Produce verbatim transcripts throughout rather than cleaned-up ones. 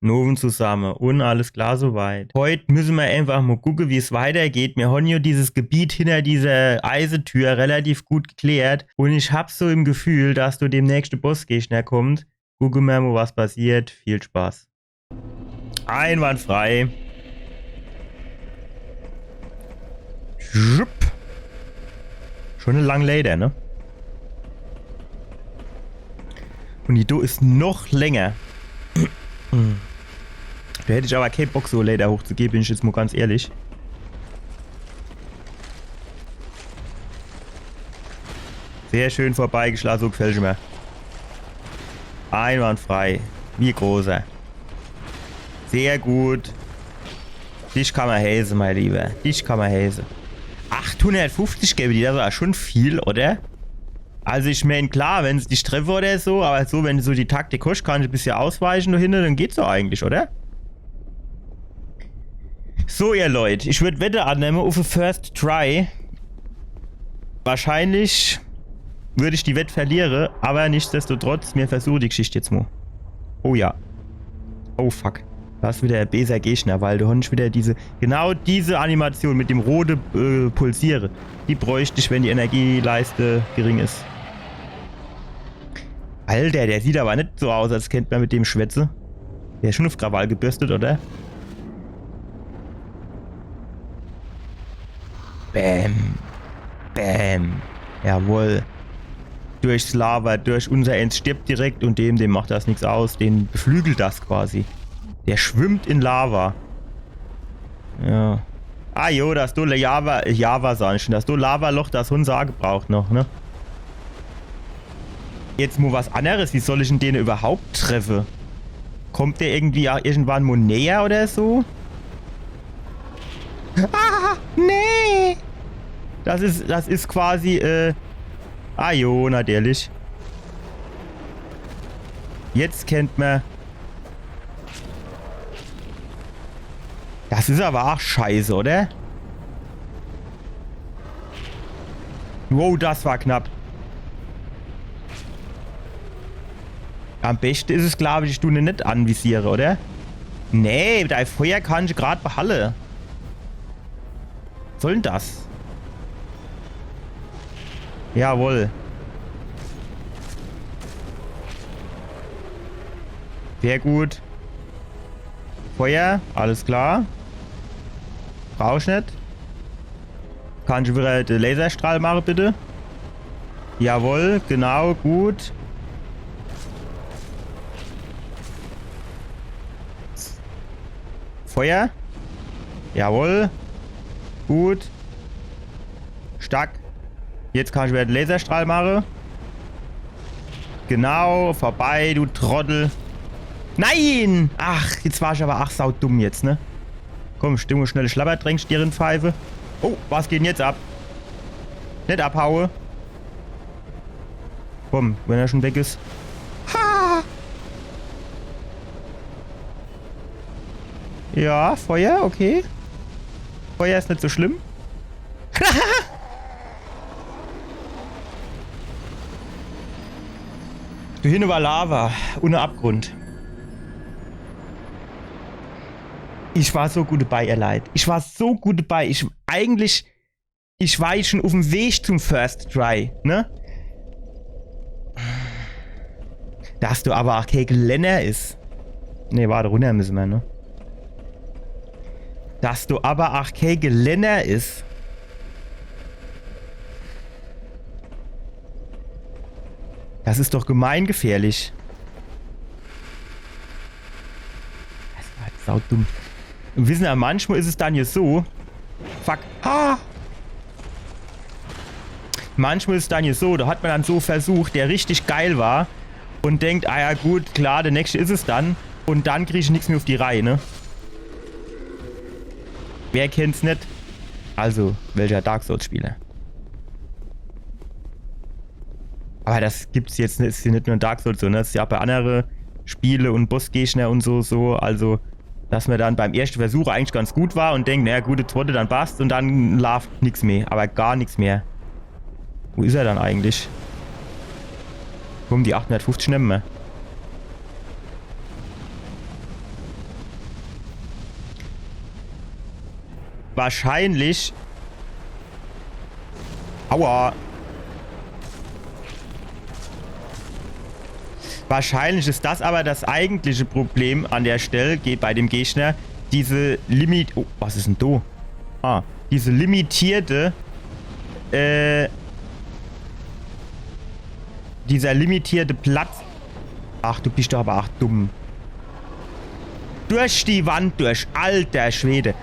Nowen zusamme. Un alles klar soweit. Heut müsse mer einfach mo gucke, wie's weitergeht. Mir hon jo dieses Gebiet hinter dieser Eisetür relativ gut geklärt. Un ich hab so im Gefühl, dass do demnächst de Bossgegner kommt. Gucke mer mo, was passiert. Viel Spaß. Einwandfrei. Jupp. Schon e lang Leiter, ne? Un die do is noch länger. Do hätt ich aber kee Bock, so Leiter hochzugeh, bin ich jetzt mo ganz ehrlich. Sehr schön vorbeigeschlagen, so gefällt mir. Einwandfrei. Wie großer. Sehr gut. Dich kann mer häse, mein Lieber. Dich kann mer häse. Achthundertfünfzig gebe die, das war schon viel, oder? Also ich mein, klar, wenn se dich treffe oder so, aber so, wenn du so die Taktik hosch, kannsch e bissje ausweiche do hinne, dann geht's doch eigentlich, oder? So, ihr Leut, ich würd Wette annemme uff e First Try. Wahrscheinlich würd ich die Wett verliere, aber nichtsdestotrotz, mir versuche die Geschicht jetzt mo. Oh ja. Oh fuck. Das is wieder e beser Gegner, weil do hon ich wieder diese, genau diese Animation mit dem rote äh, Pulsiere. Die bräucht ich, wenn die Energieleiste gering is. Alter, der sieht aber net so aus, als kennt mer mit dem schwätze. Der is schon uff Krawall gebürstet, oder? Bäm. Bäm. Jawohl. Durchs Lava, durch unsereins stirbt direkt un dem, dem macht das nix aus. Den beflügelt das quasi. Der schwimmt in Lava. Ja. Ah jo, das do Lava, Lava sahn ich schon. Das do Lavaloch, das hon se aa gebraucht noch, ne? Jetzt mo was anneres. Wie soll ich denn den überhaupt treffe? Kommt der irgendwie aa irgendwann mo näher oder so? Ah, nee! Das is, das is quasi, äh, ah jo, natürlich. Jetzt kennt mer Das is aber aa scheiße, oder? Wow, das war knapp. Am beschte is es, glaub ich, ich du ne net anvisiere, oder? Nee, dei Feuer kann ich grad behalle. Was soll denn das? Jawohl. Sehr gut. Feuer, alles klar. Brauch ich net. Kann ich wieder de Laserstrahl mache, bitte? Jawohl, genau, gut. Feuer. Jawohl. Gut. Stark. Jetzt kann ich wieder de Laserstrahl mache. Genau, vorbei, du Trottel. Nein! Ach, jetzt war ich aber ach saudumm jetzt, ne? Komm, Stimmung, schnelle Schlabbertränk, Stirnpfeife. Oh, was geht denn jetzt ab? Net abhaue. Komm, wenn er schon weg is. Ha! Ja, Feuer, okay. Feuer is net so schlimm. Do hinne war Lava un e Abgrund. Ich war so gut dabei, ihr Leit. Ich war so gut dabei. Ich eigentlich, ich war jetzt schon uff'm Weg zum First Try, ne? Dass do aber ach kee Geländer is. Nee, warte, runner müsse mer, ne? Dass do aber ach kee Geländer is. Das is doch gemeingefährlich. Das war saudumm. Un wisse er, manchmal is es dann jo so. Fuck. Ah! Manchmal is es dann jo so, do hat mer dann so en Versuch, der richtig geil war. Un denkt, ah ja gut, klar, der nächste is es dann. Un dann krieg ich nix mehr uff die Reih, ne? Wer kennt's net? Also, welcher Dark Souls-Spieler? Aber das gibt's jetzt, is jo net nur in Dark Souls so, ne? Das is jo ach bei annere Spiele un Bossgegner un so, so. Also, dass mer dann beim erschte Versuch eigentlich ganz gut war un denkt, naja gut, jetzt wurde dann passt un dann laaft nix mehr, aber gar nix mehr. Wo is er dann eigentlich? Komm, die achthundertfuffzig nemme mer. wahrscheinlich. Aua. Wahrscheinlich is das aber das eigentliche Problem an der Stelle ge- bei dem Gegner. Diese Limit... Oh, was is denn do? Ah, diese limitierte, äh, dieser limitierte Platz. Ach, du bist doch aber ach dumm. Durch die Wand durch, alter Schwede.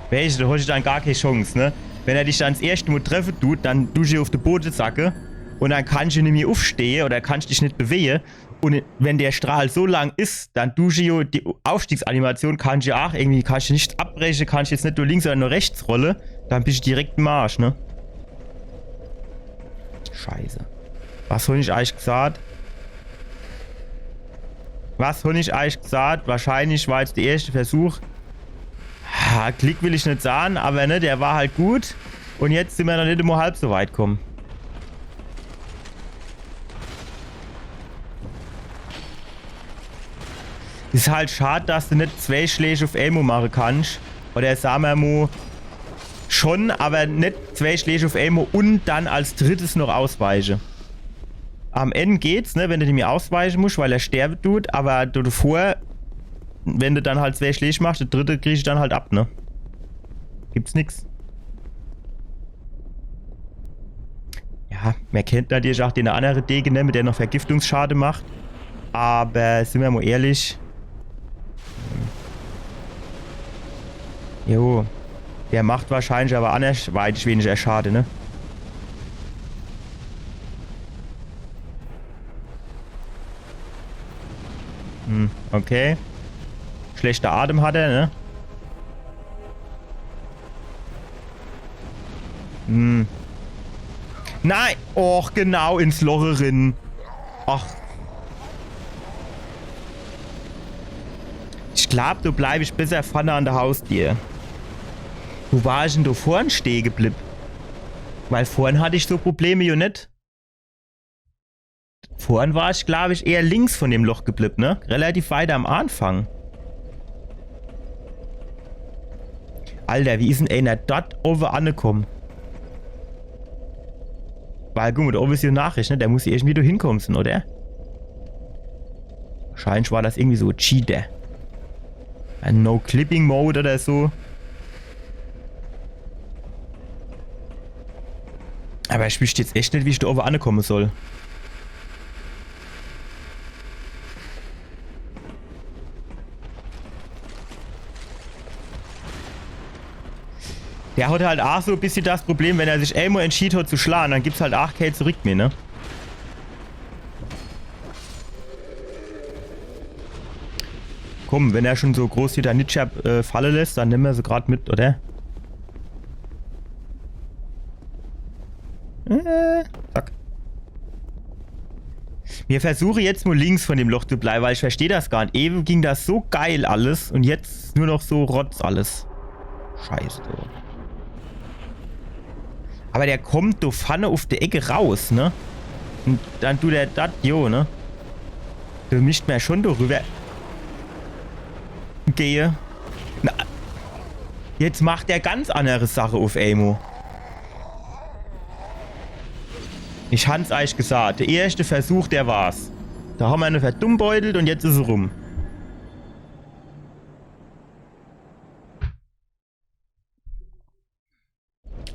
Weescht, do hosch dann gar kee Chance, ne? Wenn er dich dann s erschte Mol treffe dut, dann dusch du uff de Bode sacke und dann kannsch du nimmi uffstehe oder kannsch dich nit bewehe. Und wenn der Strahl so lang is, dann dusch du jo die Aufstiegsanimation, kannsch du ach irgendwie, kannsch du nit abbreche, kannsch jetzt nit nur links oder nur rechts rolle, dann bisch du direkt im Arsch, ne? Scheiße. Was hon ich eigentlich gesagt? Was hon ich eigentlich gesagt? Wahrscheinlich war jetzt der erschte Versuch. Ha, Glick will ich nit sahn, aber ne, der war halt gut. Und jetzt sin mer noch nit emol halb so weit komm. Is halt schad, dass du nit zwee Schläg uff emol mache kannsch. Oder sahn mer mo schon, aber nit zwee Schläg uff emol und dann als drittes noch ausweiche. Am End geht's, ne, wenn du dem ausweiche musch, weil er sterbe dut, aber du davor, wenn du dann halt zwee Schläg machsch, der dritte kriegsch dann halt ab, ne? Gibt's nix. Ja, mer kennt natürlich ach den annere Dege nemme, der noch Vergiftungsschade macht. Aber sin mer mo ehrlich. Jo. Der macht wahrscheinlich aber annersweitig weniger Schade, ne? Hm, okay. Schlechter Atem hat er, ne? Hm. Nein! Och, genau ins Loch rin. Ach. Ich glaub, do bleib ich besser vorne an der Hausdier. Wo war ich denn do vorhin stehe geblieb? Weil vorhin hatt ich so Probleme jo net. Vorhin war ich, glaub ich, eher links von dem Loch geblieb, ne? Relativ weit am Anfang. Alter, wie is denn ener dort owwe angekomme? Weil, guck mo, do owwe is die Nachricht, ne? Der muss jo irgendwie do hinkomme sin, oder? Wahrscheinlich war das irgendwie so Cheater. Ein No-Clipping-Mode oder so. Aber ich wüsst jetzt echt net, wie ich do owwe ankomme soll. Der hat halt ach so e bissje das Problem, wenn er sich emol entschied hat zu schlahe, dann gibt's halt ach kee Zurück mehr, ne? Komm, wenn er schon so groß die Danitscher, äh, falle lässt, dann nemme mer se grad mit, oder? Äh, zack. Mir versuche jetzt mo links von dem Loch zu bleibe, weil ich versteh das gar net. Ewe ging das so geil alles und jetzt nur noch so Rotz alles. Scheiße, du. Aber der kommt do vorne uff der Ecke raus, ne? Und dann dut der dat, jo, ne? Do misst mer schon do rüber gehe. Na, jetzt macht der ganz annere Sache uff emol. Ich han's eich gesagt, der erschte Versuch, der war's. Do hammer ne verdummbeutelt und jetzt is er rum.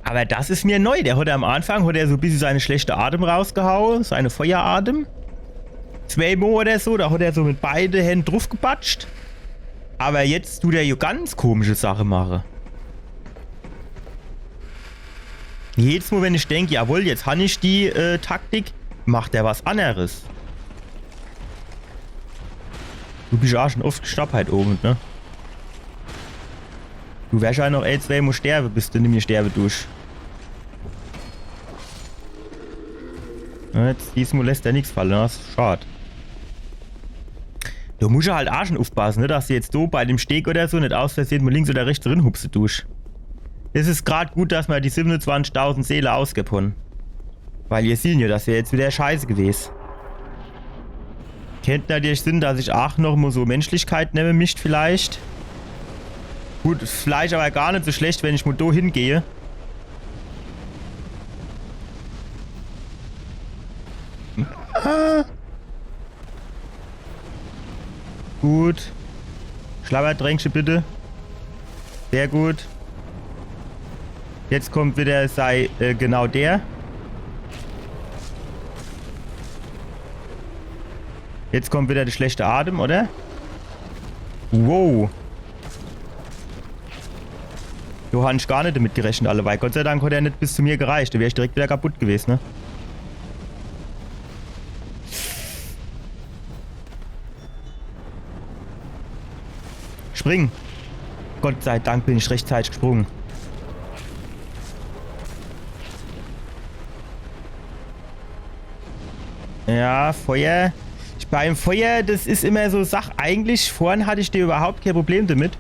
Aber das is mir neu. Der hat am Anfang, hat er so e bissje seine schlechte Atem rausgehaue, seine Feueratem. Zwee Mo oder so, do hat er so mit beide Händ druffgebatscht. Aber jetzt dut er jo ganz komische Sache mache. Jedes Mo, wenn ich denk, jawohl, jetzt han ich die, äh, Taktik, macht er was anneres. Du bisch ach schon oft gestorb heit Owend, ne? Du wersch ach noch, ey, zwee Mo sterbe, bis du nimmi sterbe dusch. Ja, jetzt, diesmo lässt er nix falle, das is schad. Do musch halt ach schon uffpasse, ne, dass du jetzt do bei dem Steg oder so net aus Versehe mo links oder rechts rinhupse dusch. Es is grad gut, dass mer die siebenundzwanzigtausend Seele ausgebb hon. Weil ihr siehn jo, das wär jetzt wieder scheiße gewes. Kennt natürlich sin, dass ich ach noch mo so Menschlichkeit nemme misst vielleicht. Gut, is vielleicht awwer gar net so schlecht, wenn ich mo do hingeh. Ah. Gut. Schlabbertränkche bitte. Sehr gut. Jetzt kommt wieder sei, äh, genau der. Jetzt kommt wieder de schlechte Atem, oder? Wow. Do han ich gar net damit gerechnet, alleweil. Gott sei Dank hat er net bis zu mir gereicht. Do wär ich direkt wieder kaputt gewest, ne? Spring! Gott sei Dank bin ich rechtzeitig gesprunge. Ja, Feuer. Ich, beim Feuer, das is immer so Sach. Eigentlich, vorhin hatt ich do überhaupt kee Problem damit.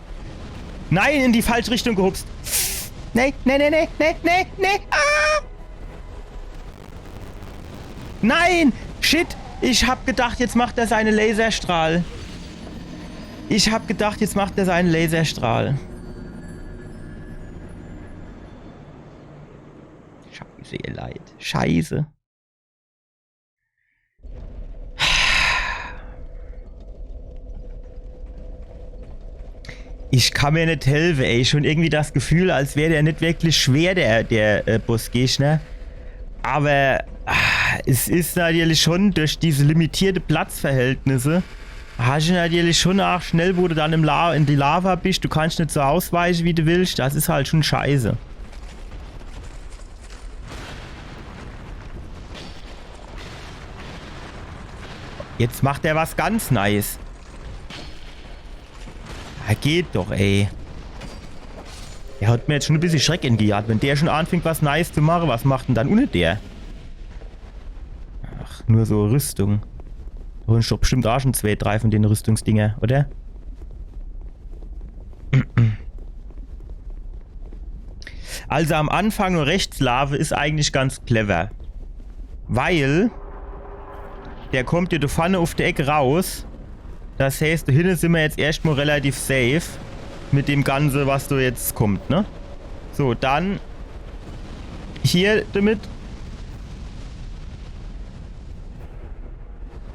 Nein, in die falsche Richtung gehupst. Nee, nee, nee, nee, nee, nee, nee. Ah! Nein! Shit! Ich hab gedacht, jetzt macht er seine Laserstrahl. Ich hab gedacht, jetzt macht er seine Laserstrahl. Scheiße, ihr Leit. Scheiße. Ich kann mir net helfe, ey. Schon irgendwie das Gefühl, als wär der net wirklich schwer, der, der, äh, Bossgegner. Aber, ah, es is natürlich schon durch diese limitierte Platzverhältnisse, hast du natürlich schon aach schnell, wo du dann im La-, in die Lava bist, du kannst net so ausweiche, wie du willst. Das is halt schon scheiße. Jetzt macht er was ganz Neues. Ja, geht doch, ey. Der hat mir jetzt schon e bissje Schreck ingejagt. Wenn der schon anfängt, was Neues zu mache, was macht denn dann ohne der? Ach, nur so Rüstung. Do hol ich doch bestimmt aach schon zwee, drei von den Rüstungsdinger, oder? Also am Anfang nur rechts laafe is eigentlich ganz clever. Weil der kommt jo do vorne uf de Eck raus. Das heißt, do hinne sin mer jetzt erscht mo relativ safe mit dem Ganze, was do jetzt kommt, ne? So, dann hier damit.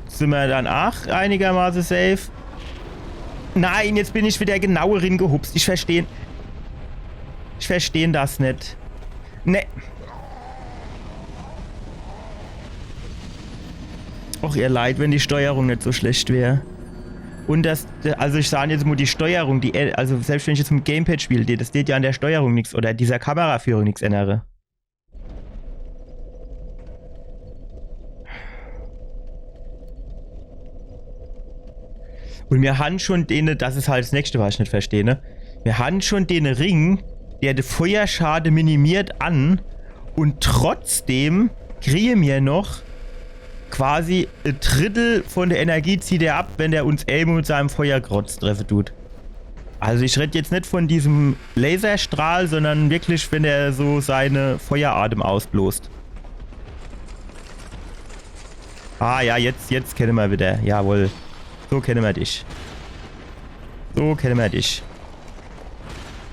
Sin mer dann aach einigermaße safe? Nein, jetzt bin ich wieder genau ringehupst. Ich versteh. Ich versteh das net. Ne. Och, ihr Leit, wenn die Steuerung net so schlecht wär. Und das, also ich sag jetzt mo, die Steuerung, die, also selbst wenn ich jetzt mit Gamepad spiel, das tät jo an der Steuerung nix oder dieser Kameraführung nix ännere. Und mir han schon dene, das is halt das Nächste, was ich net versteh, ne? Mir han schon dene Ring, der de Feuerschade minimiert an und trotzdem kriege mir noch quasi e Drittel von der Energie zieht er ab, wenn er uns emol mit seinem Feuergrotz treffe tut. Also ich red jetzt net von diesem Laserstrahl, sondern wirklich, wenn er so seine Feueratem ausblost. Ah ja, jetzt, jetzt kenne mer wieder. Jawohl. So kenne mer dich. So kenne mer dich.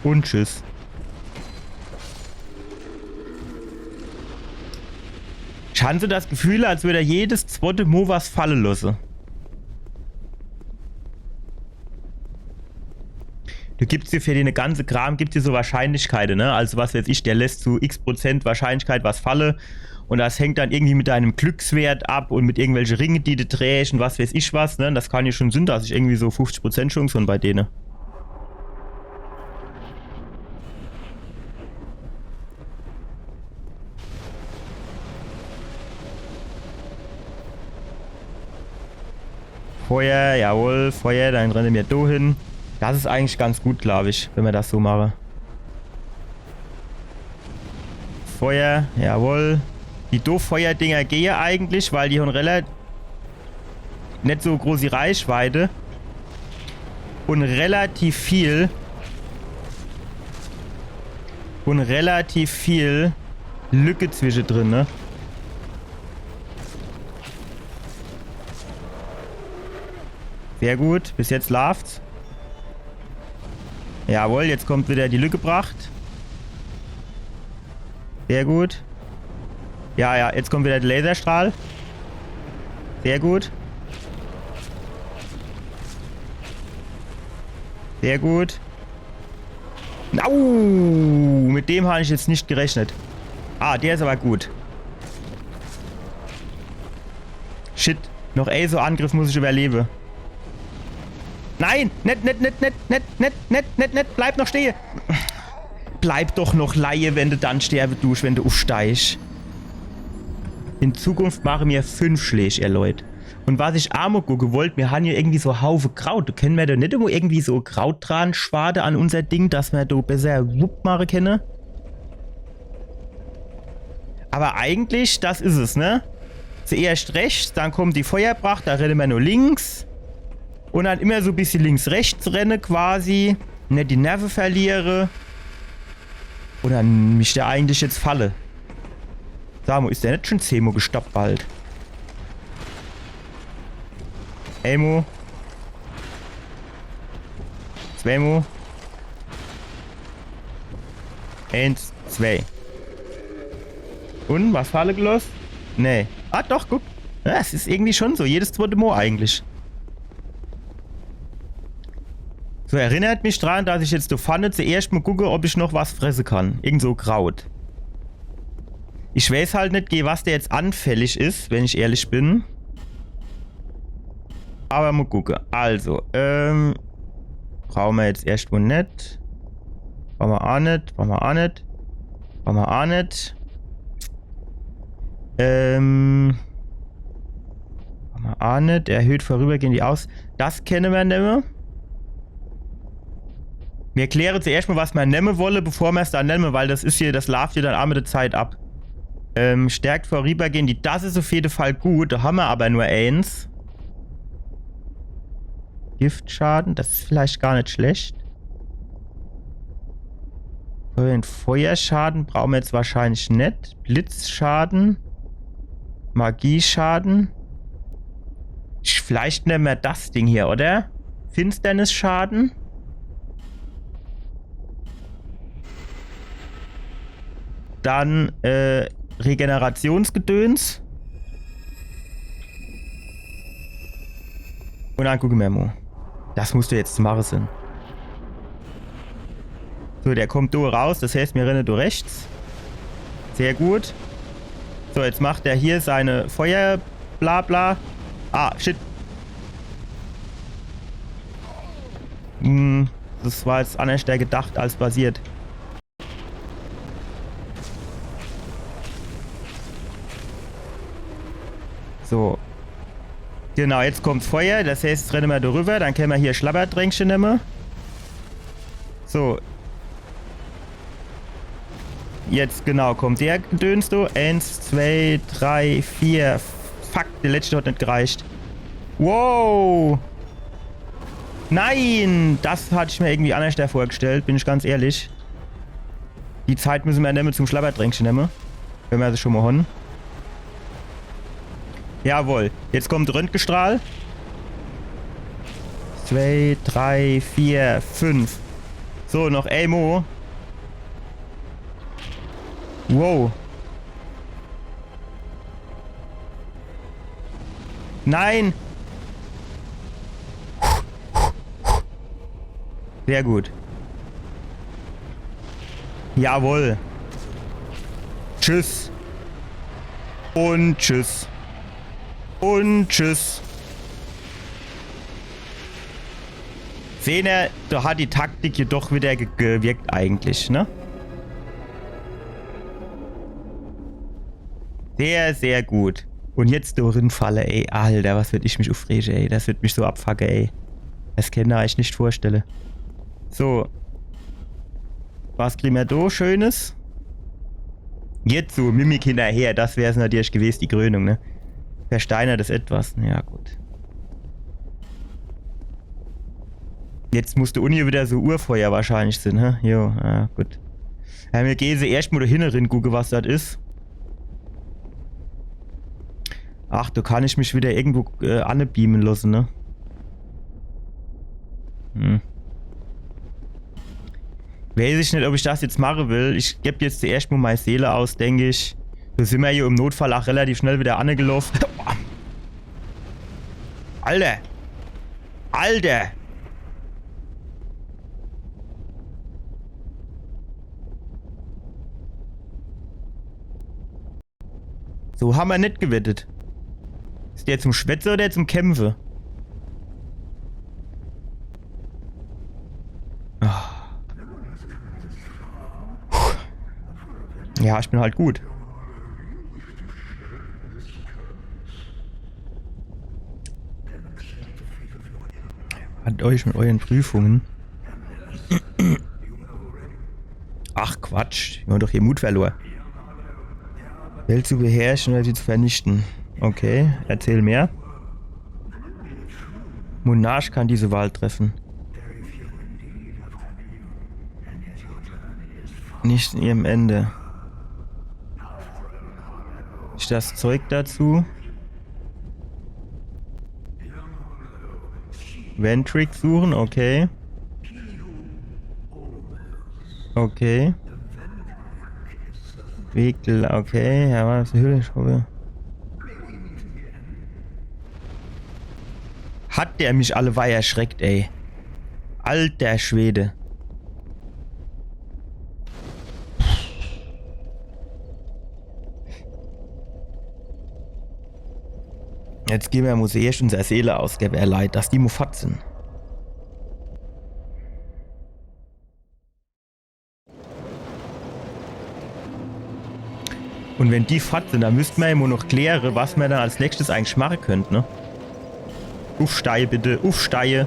Und tschüss. Ich han so das Gefühl, als würd er jedes zwotte Mo was falle losse. Do gibt's jo für den ganze Kram, gibt's jo so Wahrscheinlichkeite, ne? Also was weiß ich, der lässt zu x Prozent Wahrscheinlichkeit was falle und das hängt dann irgendwie mit deinem Glückswert ab und mit irgendwelche Ringe, die du trägst und was weiß ich was, ne? Das kann jo schon sin, dass ich irgendwie so fünfzig Prozent Chance han bei dene. Feuer, jawohl, Feuer, dann renne mer do hin. Das is eigentlich ganz gut, glaub ich, wenn mer das so mache. Feuer, jawohl. Die doof Feuerdinger gehe eigentlich, weil die han rela-, net so große Reichweite. Und relativ viel. Und relativ viel Lücke zwischedrin, ne? Sehr gut, bis jetzt laaft's. Jawohl, jetzt kommt wieder die Lückepracht. Sehr gut. Ja, ja, jetzt kommt wieder der Laserstrahl. Sehr gut. Sehr gut. Au! Mit dem hab ich jetzt net gerechnet. Ah, der is aber gut. Shit. Noch ey so Angriff muss ich überlebe. Nein! Net, net, net, net, net, net, net, net, net. Bleib noch stehe. Bleib doch noch leie, wenn de dann sterbe dusch, wenn de ufsteigsch. In Zukunft mache mir fünf Schläg, ihr Leut. Und was ich aa mo gucke wollt, mir han hier irgendwie so Haufe Kraut. Do kenne mir do net irgendwo irgendwie so Kraut dran schwade an unser Ding, dass mir do besser Wupp mache kenne? Aber eigentlich, das is es, ne? Zuerscht rechts, dann kommt die Feuerpracht, da renne mir nur links. Und dann immer so bissje links, rechts renne quasi. Net die Nerve verliere. Oder misst der eigentlich jetzt falle? Sa mo, is der net schon zehn mo gestoppt bald? Ey mo. Zwei mo. Eins, zwei. Und, was falle geloss? Nee. Ah, doch, guck. Ja, es is irgendwie schon so. Jedes zweite Mo eigentlich. So, erinnert mich dran, dass ich jetzt do vorne zuerscht mo gucke, ob ich noch was fresse kann. Irgend so Kraut. Ich weiß halt net, gege was der jetzt anfällig is, wenn ich ehrlich bin. Aber mo gucke. Also, ähm, brauche mir jetzt erscht mo net. Brauche mir aa net, brauche mir aa net. Brauche mir aa net. Ähm. Brauche mir aa net. Erhöht vorübergehend die Aus-, das kenne mir nemme. Mir kläre zuerscht mo, was mir nemme wolle, bevor mir's dann nemme, weil das is hier, das laaft hier dann aa mit der Zeit ab. Ähm, stärkt vorübergehend die, das is uf jede Fall gut, do ha mir aber nur eens. Giftschaden, das is vielleicht gar net schlecht. So, den Feuerschaden brauche mir jetzt wahrscheinlich net. Blitzschaden. Magieschaden. Sch-, vielleicht nemme mir das Ding hier, oder? Finsternisschaden. Dann, äh, Regenerationsgedöns. Und dann gucke mir mo. Das muss do jetzt zu mache sin. So, der kommt do raus, das heißt, mir renne do rechts. Sehr gut. So, jetzt macht er hier seine Feuer-Blabla. Ah, shit. Hm, das war jetzt annerschter gedacht als passiert. So. Genau, jetzt kommt Feuer, das heißt, jetzt renne mir do rüber, dann kenne mir hier Schlabberdränkche nemme. So. Jetzt, genau, kommt der Gedöns do. Eens, zwei, drei, vier. Fuck, der letzte hat net gereicht. Wow. Nein, das hatt ich mir irgendwie annerschter vorgestellt, bin ich ganz ehrlich. Die Zeit müsse mir nemme zum Schlabberdränkche nemme. Wenn mir das schon mo hon. Jawohl. Jetzt kommt Röntgenstrahl. Zwei, drei, vier, fünf. So, noch ey mo. Wow. Nein! Sehr gut. Jawohl. Tschüss. Und tschüss. Und tschüss. Sehner, do hat die Taktik jo doch wieder ge-, gewirkt eigentlich, ne? Sehr, sehr gut. Und jetzt do rinfalle, ey. Alter, was würd ich mich ufrege, ey. Das würd mich so abfucke, ey. Das kennt ihr euch net vorstelle. So. Was kriegen wir do Schönes? Jetzt so, Mimik hinterher. Das wär's natürlich gewesen, die Krönung, ne? Versteinertes Etwas. Ja, gut. Jetzt muss do unne wieder so Urfeuer wahrscheinlich sin, hä? Jo, ja, gut. Ja, mir gehn se erscht mo do hinne rin gucke, was das is. Ach, do kann ich mich wieder irgendwo, äh, anbeamen lasse, ne? Hm. Weiß ich net, ob ich das jetzt mache will. Ich geb jetzt zuerscht mo mei Seele aus, denk ich. Do simmer jo im Notfall ach relativ schnell wieder anegeloff. Alter! Alter! So hammer net gewettet. Is der zum Schwätze oder zum Kämpfe? Ah. Puh. Ja, ich bin halt gut. Hat euch mit euren Prüfungen. Ach Quatsch, mir hän doch hier Mut verlor. Welt zu beherrschen oder sie zu vernichten. Okay, erzähl mehr. Monarch kann diese Wahl treffen. Nicht in ihrem Ende. Ist das Zeug dazu? Vendrick suchen, okay. Okay. Winkel, okay. Ja, was Höhle, ich hoffe. Hat der mich alleweil erschreckt, ey. Alter Schwede. Jetzt gehn mer, muss erscht unser Seele ausgewwe, ehr Leit, dass die mo fort sin. Und wenn die fort sin, dann müsst mer immer noch kläre, was mer dann als nächstes eigentlich mache könnt, ne? Uffsteie bitte, uffsteie.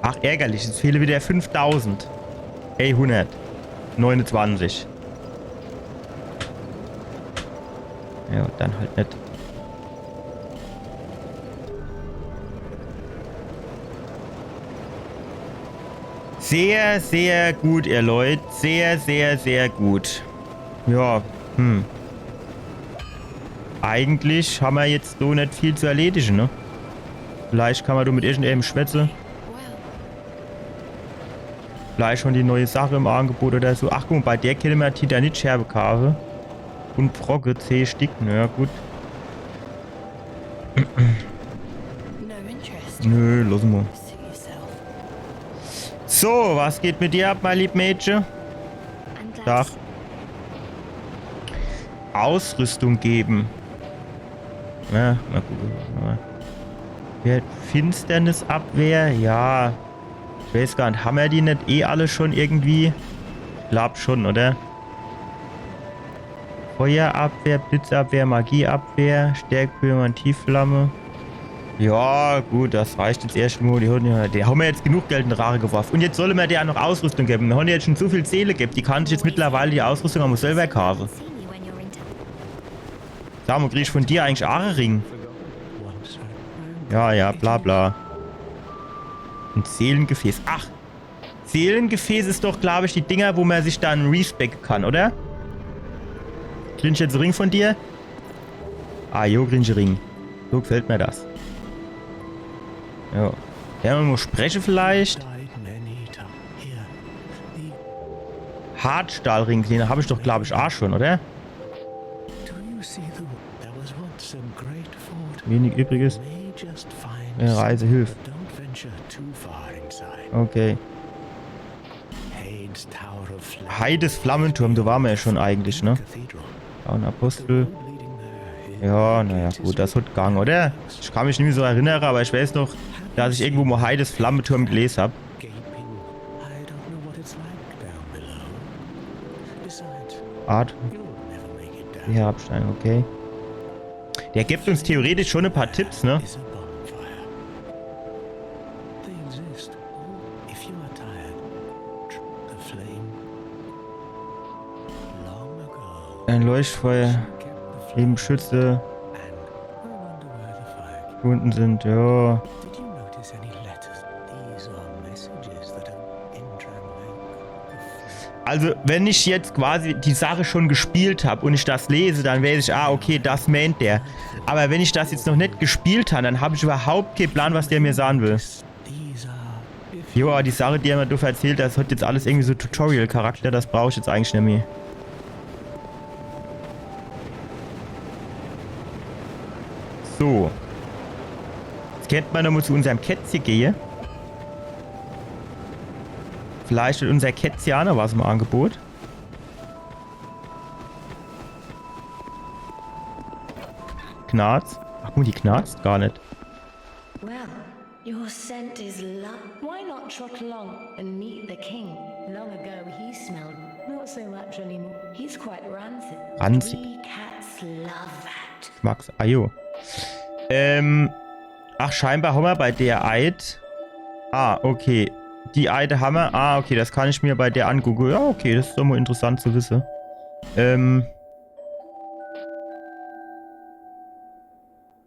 Ach, ärgerlich, es fehle wieder fünftausend. Ey, hundert. Neunundzwanzig. Ja, dann halt net. Sehr, sehr gut, ihr Leut. Sehr, sehr, sehr gut. Ja, hm. Eigentlich hammer jetzt so net viel zu erledige, ne? Vielleicht kann mer do mit irgendeinem schwätze. Vielleicht schon die neue Sache im Angebot oder so. Ach guck, bei der kenne mer Titanitscherbe kaafe. Und Brocke, zeh Stick, na ja, gut. No interest. Nö, lass mo. Suit yourself. So, was geht mit dir ab, mein lieb Mädche? I'm glad Dach. Ausrüstung geben. Na, mal gucken. Ja, Finsternisabwehr, ja. Ich weiß gar net, hammer die net eh alle schon irgendwie? Ich glaub schon, oder? Feuerabwehr, Blitzabwehr, Magieabwehr, Stärkebögen und Tiefflamme. Ja, gut, das reicht jetzt erscht mo. Die, die hammer jetzt genug Geld in Rache geworfe. Und jetzt solle mer der noch Ausrüstung geben. Mir hän jetzt schon so viel Seele gebb, die kann sich jetzt mittlerweile die Ausrüstung ach selber kaafe. Sag mo, krieg ich von dir eigentlich ach e Ring? Ja, ja, bla bla. Ein Seelengefäß. Ach, Seelengefäß is doch, glaub ich, die Dinger, wo mer sich dann respecke kann, oder? Krieg ich jetzt e Ring von dir? Ah, jo, krieg ich e Ring. So gefällt mer das. Jo. Kenne mer mo spreche vielleicht? Hartstahlring, den hab ich doch, glaub ich, ach schon, oder? Wenig übrig is. Reise hilft. Okay. Haides Flammenturm, do ware mer ja schon eigentlich, ne? Auch ein Apostel. Ja, na ja, gut, das hat gang, oder? Ich kann mich nimmi so erinnere, aber ich weiß noch, dass ich irgendwo mo Haides Flammenturm gelese hab. Art. Ja, Abstein, okay. Der gibt uns theoretisch schon e paar Tipps, ne? Ein Leuchtfeuer. Leben schütze. Unten sind, ja. Also, wenn ich jetzt quasi die Sache schon gespielt hab und ich das lese, dann weiß ich, ah, okay, das meint der. Aber wenn ich das jetzt noch net gespielt hab, dann hab ich überhaupt kee Plan, was der mir sagen will. Jo, awwer die Sache, die er mer do verzählt, das hat jetzt alles irgendwie so Tutorial-Charakter, das brauch ich jetzt eigentlich net mehr. So. Jetzt kennt mer nochmo zu unserm Kätzche gehe. Vielleicht hat unser Kätzche aa noch was im Angebot. Knarzt? Ach, guck, die knarzt gar net. Well, your scent is love. Why not trot along and meet the king? Long ago he smelled not so much anymore. He's quite rancid. Ranzig. We cats love that. Max, ajo. Ähm, ach, scheinbar hammer bei der Eid. Ah, okay. Die Eide hammer. Ah, okay, das kann ich mer bei der angucke. Ja, okay, das is doch mo interessant zu wisse. Ähm,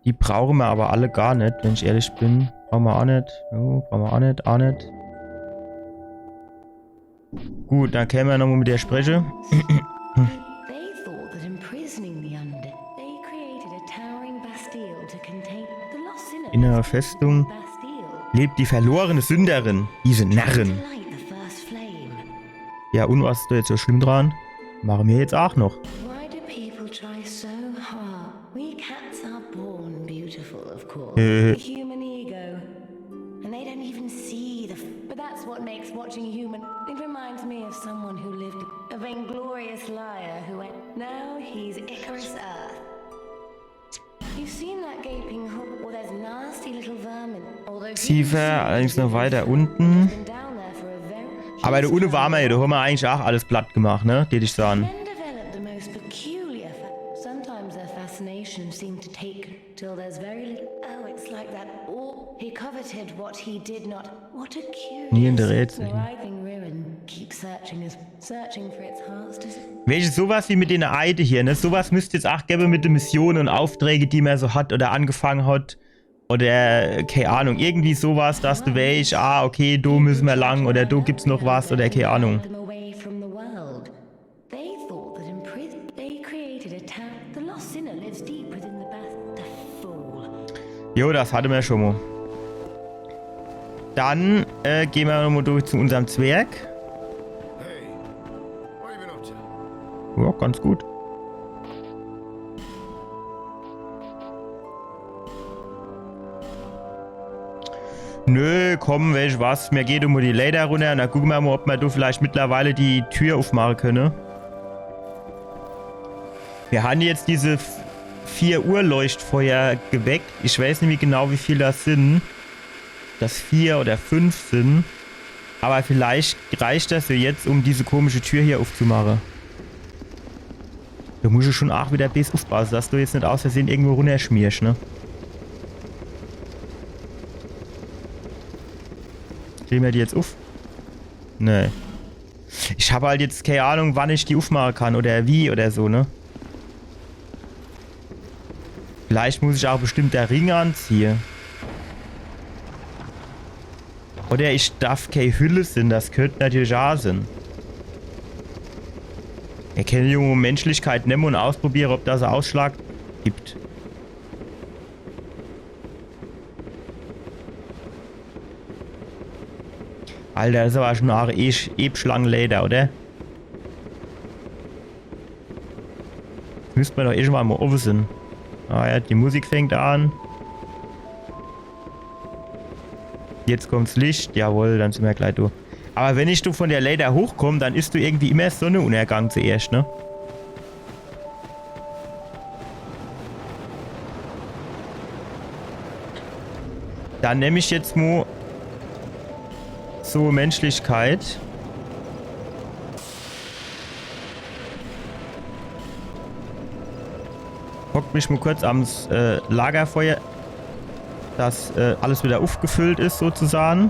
die brauche mer awwer alle gar net, wenn ich ehrlich bin. Brauche mer aa net. Jo, brauche mer aa net, aa net. Gut, dann kenne mer nochmo mit der spreche. They thought that imprisoning the undead, they created a towering bastille to contain the lost sinner. In der Festung Bastille. Lebt die verlorene Sünderin. Diese Narren. To light the first flame. Ja, un was is do jetzt so schlimm dran? Mache mer jetzt aa noch. Why do people try so hard? We cats are born beautiful, of course. Äh. The human ego. And they don't even see the f-, but that's what makes watching a human. It reminds me of someone who lived, a vainglorious liar who went, now he's Icarus Earth. You've seen that gaping hole? Well, there's nasty little vermin. Although humans seem to be different. Tiefer, allerdings noch weiter unten. It's been down there for a very. Awwer do unne ware mer jo, do hammer eigentlich aa alles platt gemacht, ne? Deet ich saan. Men develop the most peculiar fa-, sometimes their fascination seems to take till there's very little. Oh, it's like that. All he coveted what he did not. What a curious, writhing ruin. Nie in der Rätsel. Keep searching as, searching for its heart. Weescht, sowas wie mit dene Eide hier, ne? Sowas müsst jetzt aa gewwe mit de Missione un Aufträge, die mer so hat oder angefang hat. Oder, kee Ahnung, irgendwie sowas, dass de weescht, ah, okay, do müsse mer lang oder do gibt's noch was oder kee Ahnung. Them away from the world. They thought that in prison they created a town. The lost sinner lives deep within the bas-, the fool. Jo, das hatte mer schon mo. Dann, äh, gehn mer nochmo durch zu unserm Zwerg. Hey, what have you been up to? Ja, ganz gut. Nö, komm, weescht was? Mir gehn do mo die Leiter runner un dann gucke mer mo, ob mer do vielleicht mittlerweile die Tür ufmache könne. Mir han jetzt diese f-, vier Uhr Leuchtfeuer geweckt. Ich weeß nimmi genau, wie viel das sin. Dass vier oder fünf sin. Awwer vielleicht reicht das jo jetzt, um diese komische Tür hier ufzumache. Do muss ich schon aach wieder bees ufpasse, dass du jetzt net aus Versehen irgendwo runnerschmiersch, ne? Kriehn mer die jetzt uf? Nee. Ich hab halt jetzt kee Ahnung, wann ich die ufmache kann oder wie oder so, ne? Vielleicht muss ich aach bestimmt de Ring anziehe. Oder ich darf kee Hülle sin, das könnt natürlich aach sin. Mir kenne jo mo Menschlichkeit nemme un ausprobiere, ob das e Ausschlag gibt. Alter, das is awwer schon e arg Sch-, Ebschlangenleiter, oder? Müsst mer doch irgendwann mo owwe sin. Ah ja, die Musik fängt an. Jetzt kommt's Licht. Jawohl, dann sin mer glei do. Awwer wenn ich do von de Leiter hochkomm, dann is do irgendwie immer Sonnenuntergang zuerscht, ne? Dann nemm ich jetzt mo so Menschlichkeit. Hock mich mo kurz ans, äh, Lagerfeuer, dass, äh, alles wieder ufgefüllt is, sozusagen.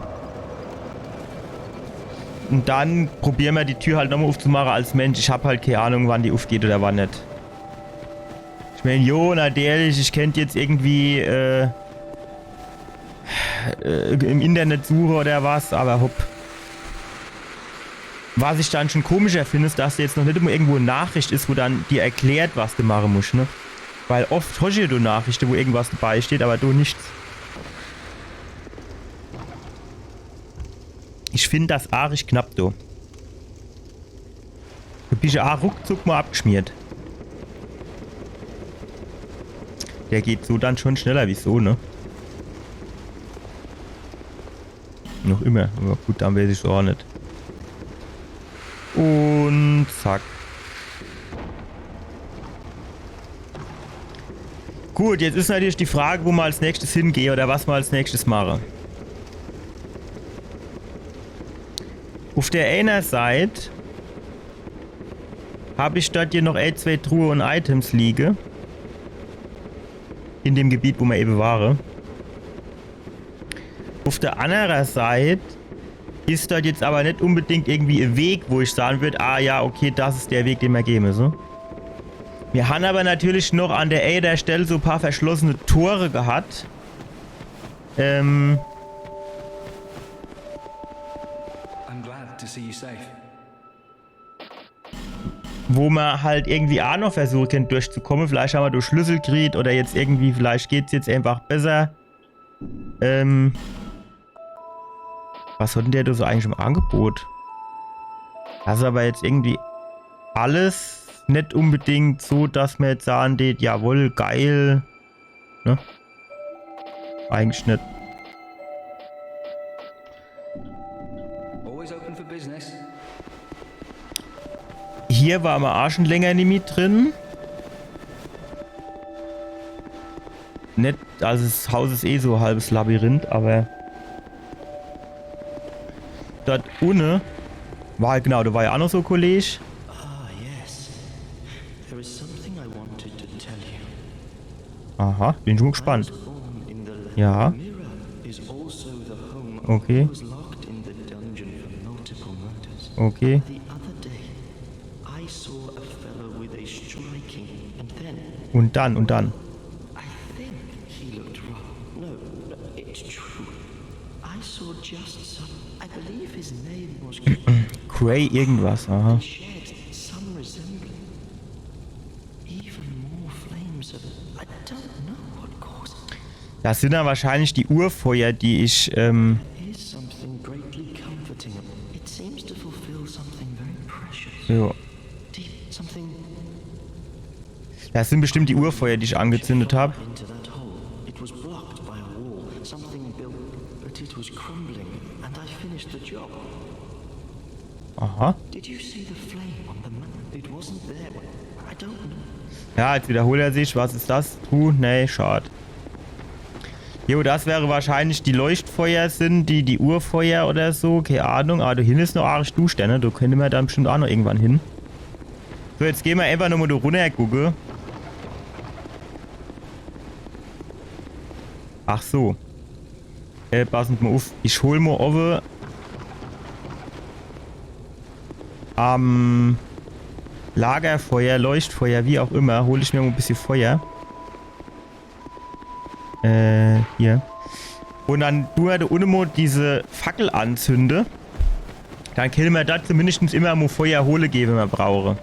Un dann probiere mer die Tür halt nochmo ufzumache als Mensch. Ich hab halt kee Ahnung, wann die ufgeht oder wann net. Ich meen, jo, natürlich, ich kennt jetzt irgendwie, äh, äh, im Internet suche oder was, awwer hopp. Was ich dann schon komischer find, is, dass do jetzt noch net mo irgendwo e Nachricht is, wo dann dir erklärt, was du mache muscht, ne? Weil oft hosch du jo Nachrichte, wo irgendwas dabei steht, awwer do nix. Ich find das arisch knapp, du. Du bisch jo aa ruckzuck mol abgeschmiert. Der geht so dann schon schneller wie so, ne? Noch immer. Aber gut, dann weiß ich's aa net. Und zack. Gut, jetzt is natürlich die Frage, wo mer als nächstes hingehe oder was mer als nächstes mache. Uf der eener Seit hab ich dort hier noch e, zwee Truhe und Items liege. In dem Gebiet, wo mer ewe ware. Uf der anner Seit is dort jetzt aber net unbedingt irgendwie e Weg, wo ich sage würd, ah ja, okay, das is der Weg, den mer gehe müsse. Mir han aber natürlich noch an der eener Stell so paar verschlossene Tore gehat. Ähm, I'm glad to see you safe. Wo mer halt irgendwie aa noch versuche kennt durchzukomme. Vielleicht han mer do Schlüssel kriet oder jetzt irgendwie, vielleicht geht's jetzt einfach besser. Ähm, was hat denn der do so eigentlich im Angebot? Das is aber jetzt irgendwie alles net unbedingt so, dass mer jetzt sage deet, jawohl, geil. Ne? Eigentlich net. Always open for business. Hier war mer aa schon länger nimmi drin. Net, also das Haus is eh so e halbes Labyrinth, aber dort unne war, genau, do war jo aa noch so e Kolleg. Ah, yes. There is something I wanted to tell you. Aha, bin schon mol gespannt. Born in the land. Ja. Mirrah is also the home of Okay. those locked in the dungeon for multiple murders. Okay. The other day, I saw a fellow with a striking, and then Und dann, und dann. I think he looked wrong. No, no, it's true. I saw just some. I believe his name was. Gray irgendwas, aha. Shared some resemblance. Even more flames of. I don't know what caused. Das sin dann wahrscheinlich die Urfeuer, die ich, ähm, Here's something greatly comforting. It seems to fulfill something very precious. jo. Deep, something Das sin bestimmt die Urfeuer, die ich angezündet hab. Into that hole. It was blocked by a wall. Something built, but it was crumbling, and I finished the job. Aha. Did you see the flame on the map? It wasn't there. I don't know. Ja, jetzt wiederholt er sich. Was is das? Truh? Nee, schad. Jo, das wäre wahrscheinlich die Leuchtfeuer sin, die, die Urfeuer oder so. Kee Ahnung, aber do hinne is noch arisch duschter, ne? Do kenne mer dann bestimmt aa noch irgendwann hin. So, jetzt geh mer einfach nochmol do runner gucke. Ach so. Äh, passen mol uf. Ich hol mol owwe am Lagerfeuer, Leuchtfeuer, wie auch immer, hol ich mer mol e bissje Feuer. Äh, hier. Und dann du do unne mol diese Fackel anzünde. Dann kenne mer do zumindest immer mol Feuer hole gehe, wenn mer brauche.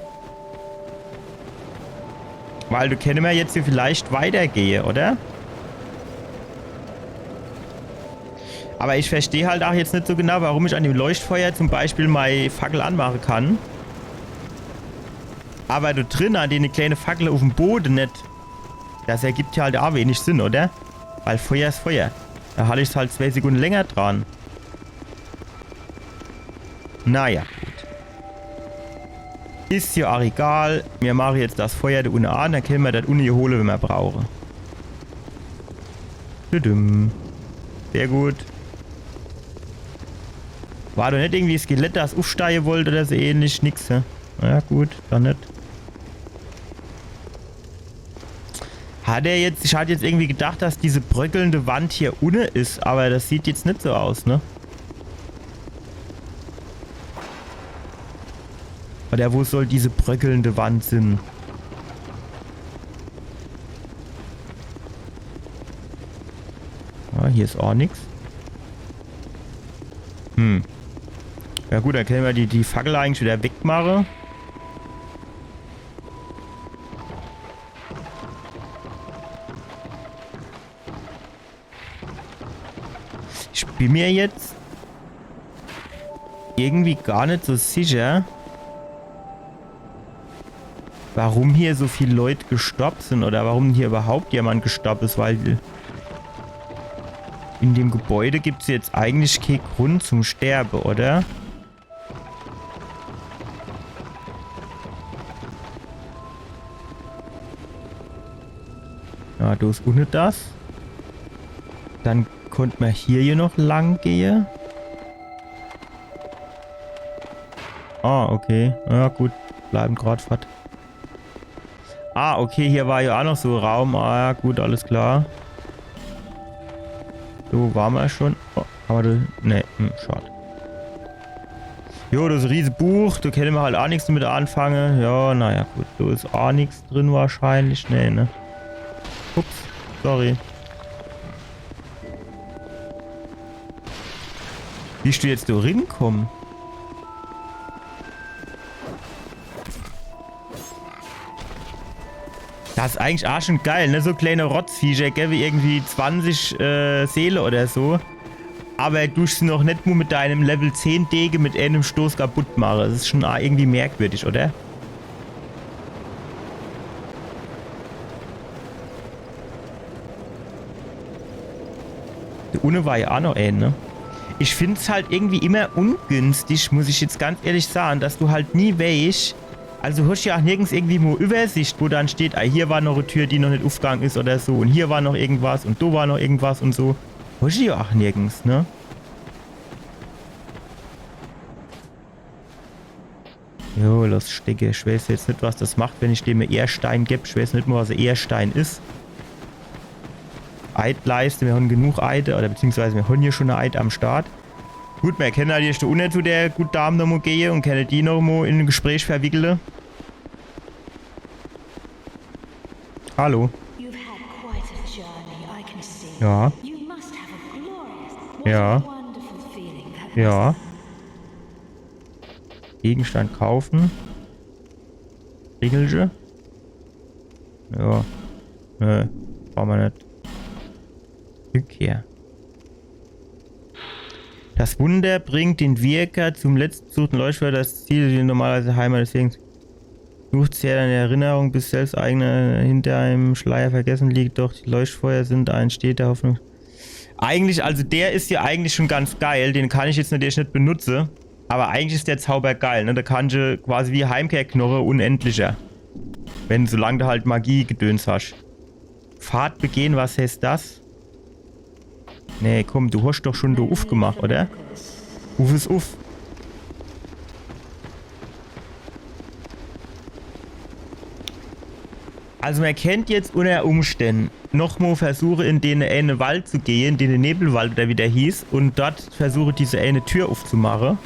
Weil do kenne mer jetzt hier vielleicht weitergehe, oder? Aber ich versteh halt aa jetzt net so genau, warum ich an dem Leuchtfeuer zum Beispiel mei Fackel anmache kann. Aber do drin an dene kleine Fackel uf'm Bode net. Das ergibt jo halt aa wenig Sinn, oder? Weil Feuer is Feuer. Do halt ich's halt zwee Sekunde länger dran. Naja, gut. Is jo aa egal. Mir mache jetzt das Feuer do unne an, dann kenne mer das unne hier hole, wenn mer brauche. Tudum. Sehr gut. War doch net irgendwie e Skelett, das ufsteie wollt oder so ähnlich? Nix, hä? Na ja, gut, dann net. Hat er jetzt, ich hat jetzt irgendwie gedacht, dass diese bröckelnde Wand hier unne is, aber das sieht jetzt net so aus, ne? Oder wo soll diese bröckelnde Wand sin? Ah, hier is aa nix. Hm. Ja gut, dann kenne mer die, die Fackel eigentlich wieder wegmache. Ich bin mir jetzt irgendwie gar net so sicher, warum hier so viel Leut gestorb sin oder warum hier überhaupt jemand gestorb is, weil in dem Gebäude gibt's jetzt eigentlich kee Grund zum Sterbe, oder? Ja, do is unne das. Dann konnt mer hier, hier noch lang gehe. Ah, okay. Ja, gut. Bleiben grad fort. Ah, okay, hier war ja auch noch so Raum. Ah, ja, gut, alles klar. Do ware mer schon. Oh, awwer do. Nee, hm, schad. Jo, das riese Buch, do kenne mer halt auch nix damit anfange. Ja, naja, gut, do is auch nix drin wahrscheinlich. Nee, ne? Ups, sorry. Wie bist du jetzt do rinkomme? Das is eigentlich auch schon geil, ne? So kleine Rotzviecher gebe irgendwie zwanzig äh, Seele oder so. Aber du sie noch net mo mit deinem Level zehn Dege mit einem Stoß kaputt mache. Das is schon auch irgendwie merkwürdig, oder? Do unne war ja auch noch een, ne? Ich find's halt irgendwie immer ungünstig, muss ich jetzt ganz ehrlich sagen, dass du halt nie weesch, also du hosch ja auch nirgends irgendwie mo Übersicht, wo dann steht, ah, hier war noch e Tür, die noch net ufgang is oder so, und hier war noch irgendwas und do war noch irgendwas und so. Hosch ja auch nirgends, ne? Jo, lass stecke. Ich weiß jetzt net, was das macht, wenn ich dem e Eierstein geb. Ich weiß net mo, was e Eierstein is. Eidleiste, mir hon genug Eide, oder beziehungsweise mir hon hier schon e Eid am Start. Gut, mir kenne halt hier do unne zu der gute Dame nomo gehe und kenne die nomo in e Gespräch verwickele. Hallo. You've had quite a journey, I can see. Ja. You must have a glorious, what Ja. A wonderful feeling that must Ja. Gegenstand kaufen. Ringelche. Ja. Nö, brauch mer net. Rückkehr. Das Wunder bringt den Wirker zum letzten Besuch, den Leuchtfeuer, das Ziel, die normalerweise Heimat, deswegen sucht sie eine Erinnerung, bis selbst eigene hinter einem Schleier vergessen liegt, doch die Leuchtfeuer sind ein steter Hoffnung. Eigentlich, also der is ja eigentlich schon ganz geil, den kann ich jetzt natürlich net benutze, aber eigentlich is der Zauber geil, ne? Da kannsch quasi wie Heimkehrknoche unendlicher. Wenn, solang du halt Magie-Gedöns hasch. Pfad begehen, was heißt das? Nee, komm, du hosch doch schon do ufgemacht, oder? Uf is uf. Also mer kennt jetzt unter Umständen nochmo versuche, in den eine Wald zu gehe, in den Nebelwald oder wie der hieß, und dort versuche, diese eine Tür ufzumache.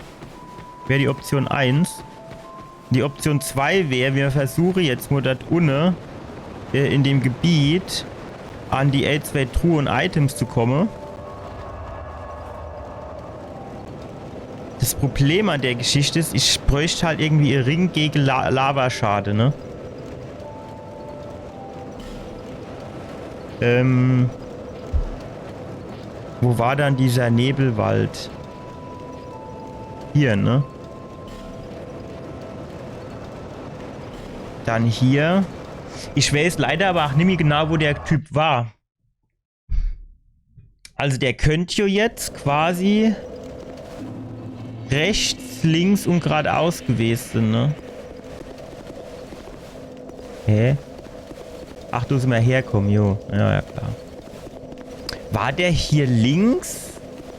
Wär die Option eins. Die Option zwei wär, mir versuche jetzt mo dort unne äh, in dem Gebiet an die L zwei Truhe und Items zu komme. Das Problem an der Geschichte is, ich bräucht halt irgendwie e Ring gege La Lavaschade, ne? Ähm. Wo war dann dieser Nebelwald? Hier, ne? Dann hier. Ich weiß leider aber auch nimmi genau, wo der Typ war. Also der könnt jo jetzt quasi rechts, links und gradaus gewesen, ne? Hä? Ach, do sin mer herkomme, jo. Ja, ja, klar. War der hier links?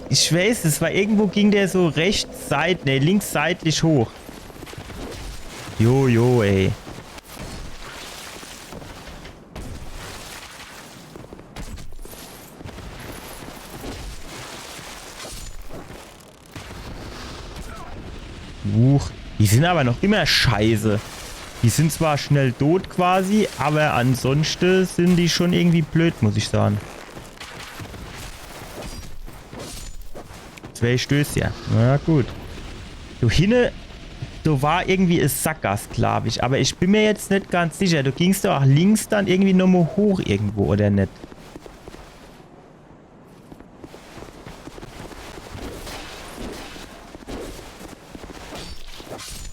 Ich weiß, es war irgendwo, ging der so rechts seit-, ne, links seitlich hoch. Jo, jo, ey. Huch, die sin aber noch immer scheiße. Die sin zwar schnell tot quasi, aber ansonschte sin die schon irgendwie blöd, muss ich sagen. Zwei Stöße, ja. Na gut. Do hinne, do war irgendwie e Sackgass, glaub ich. Aber ich bin mir jetzt net ganz sicher. Do ging's doch auch links dann irgendwie nochmal hoch irgendwo, oder net?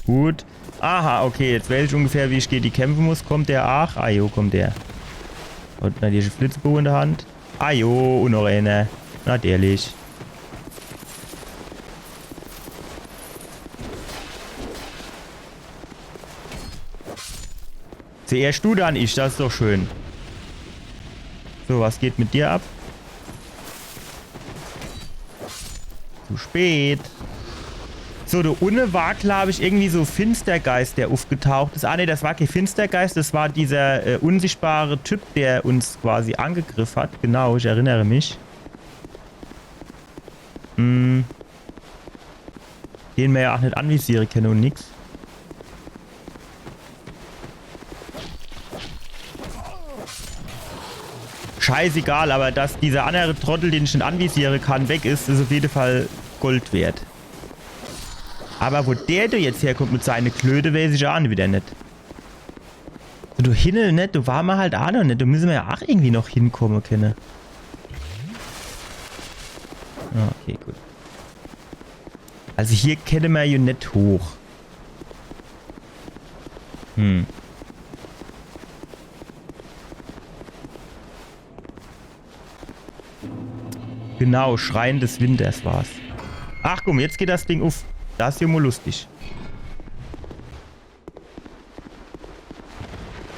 Gut. Aha, okay, jetzt weiß ich ungefähr, wie ich gege die kämpfe muss. Kommt der aach? Ah jo, kommt der. Un natürlich e Flitzeboge in de Hand. Ah jo, un noch eener. Natürlich. Zuerscht du, dann ich, das is doch schön. So, was geht mit dir ab? Zu spät. So, do unne war, glaab ich, irgendwie so Finstergeist, der uffgetaucht is. Ah, nee, das war kee Finstergeist, das war dieser, äh, unsichtbare Typ, der uns quasi angegriff hat. Genau, ich erinnere mich. Hm. Den mer jo aach net anvisiere kenne un nix. Scheißegal, aber dass dieser annere Trottel, den ich net anvisiere kann, weg is, is uff jede Fall Gold wert. Aber wo der do jetzt herkommt mit seine Klöte, weiß ich aach wieder net. So, do hinne, ne? Do ware mer halt aach noch net. Do misse mer jo aach irgendwie noch hinkomme kenne. Ah, okay, gut. Also hier kenne mer jo net hoch. Hm. Genau, Schrein des Winters war's. Ach komm, jetzt geht das Ding uff. Das is jo mo lustig.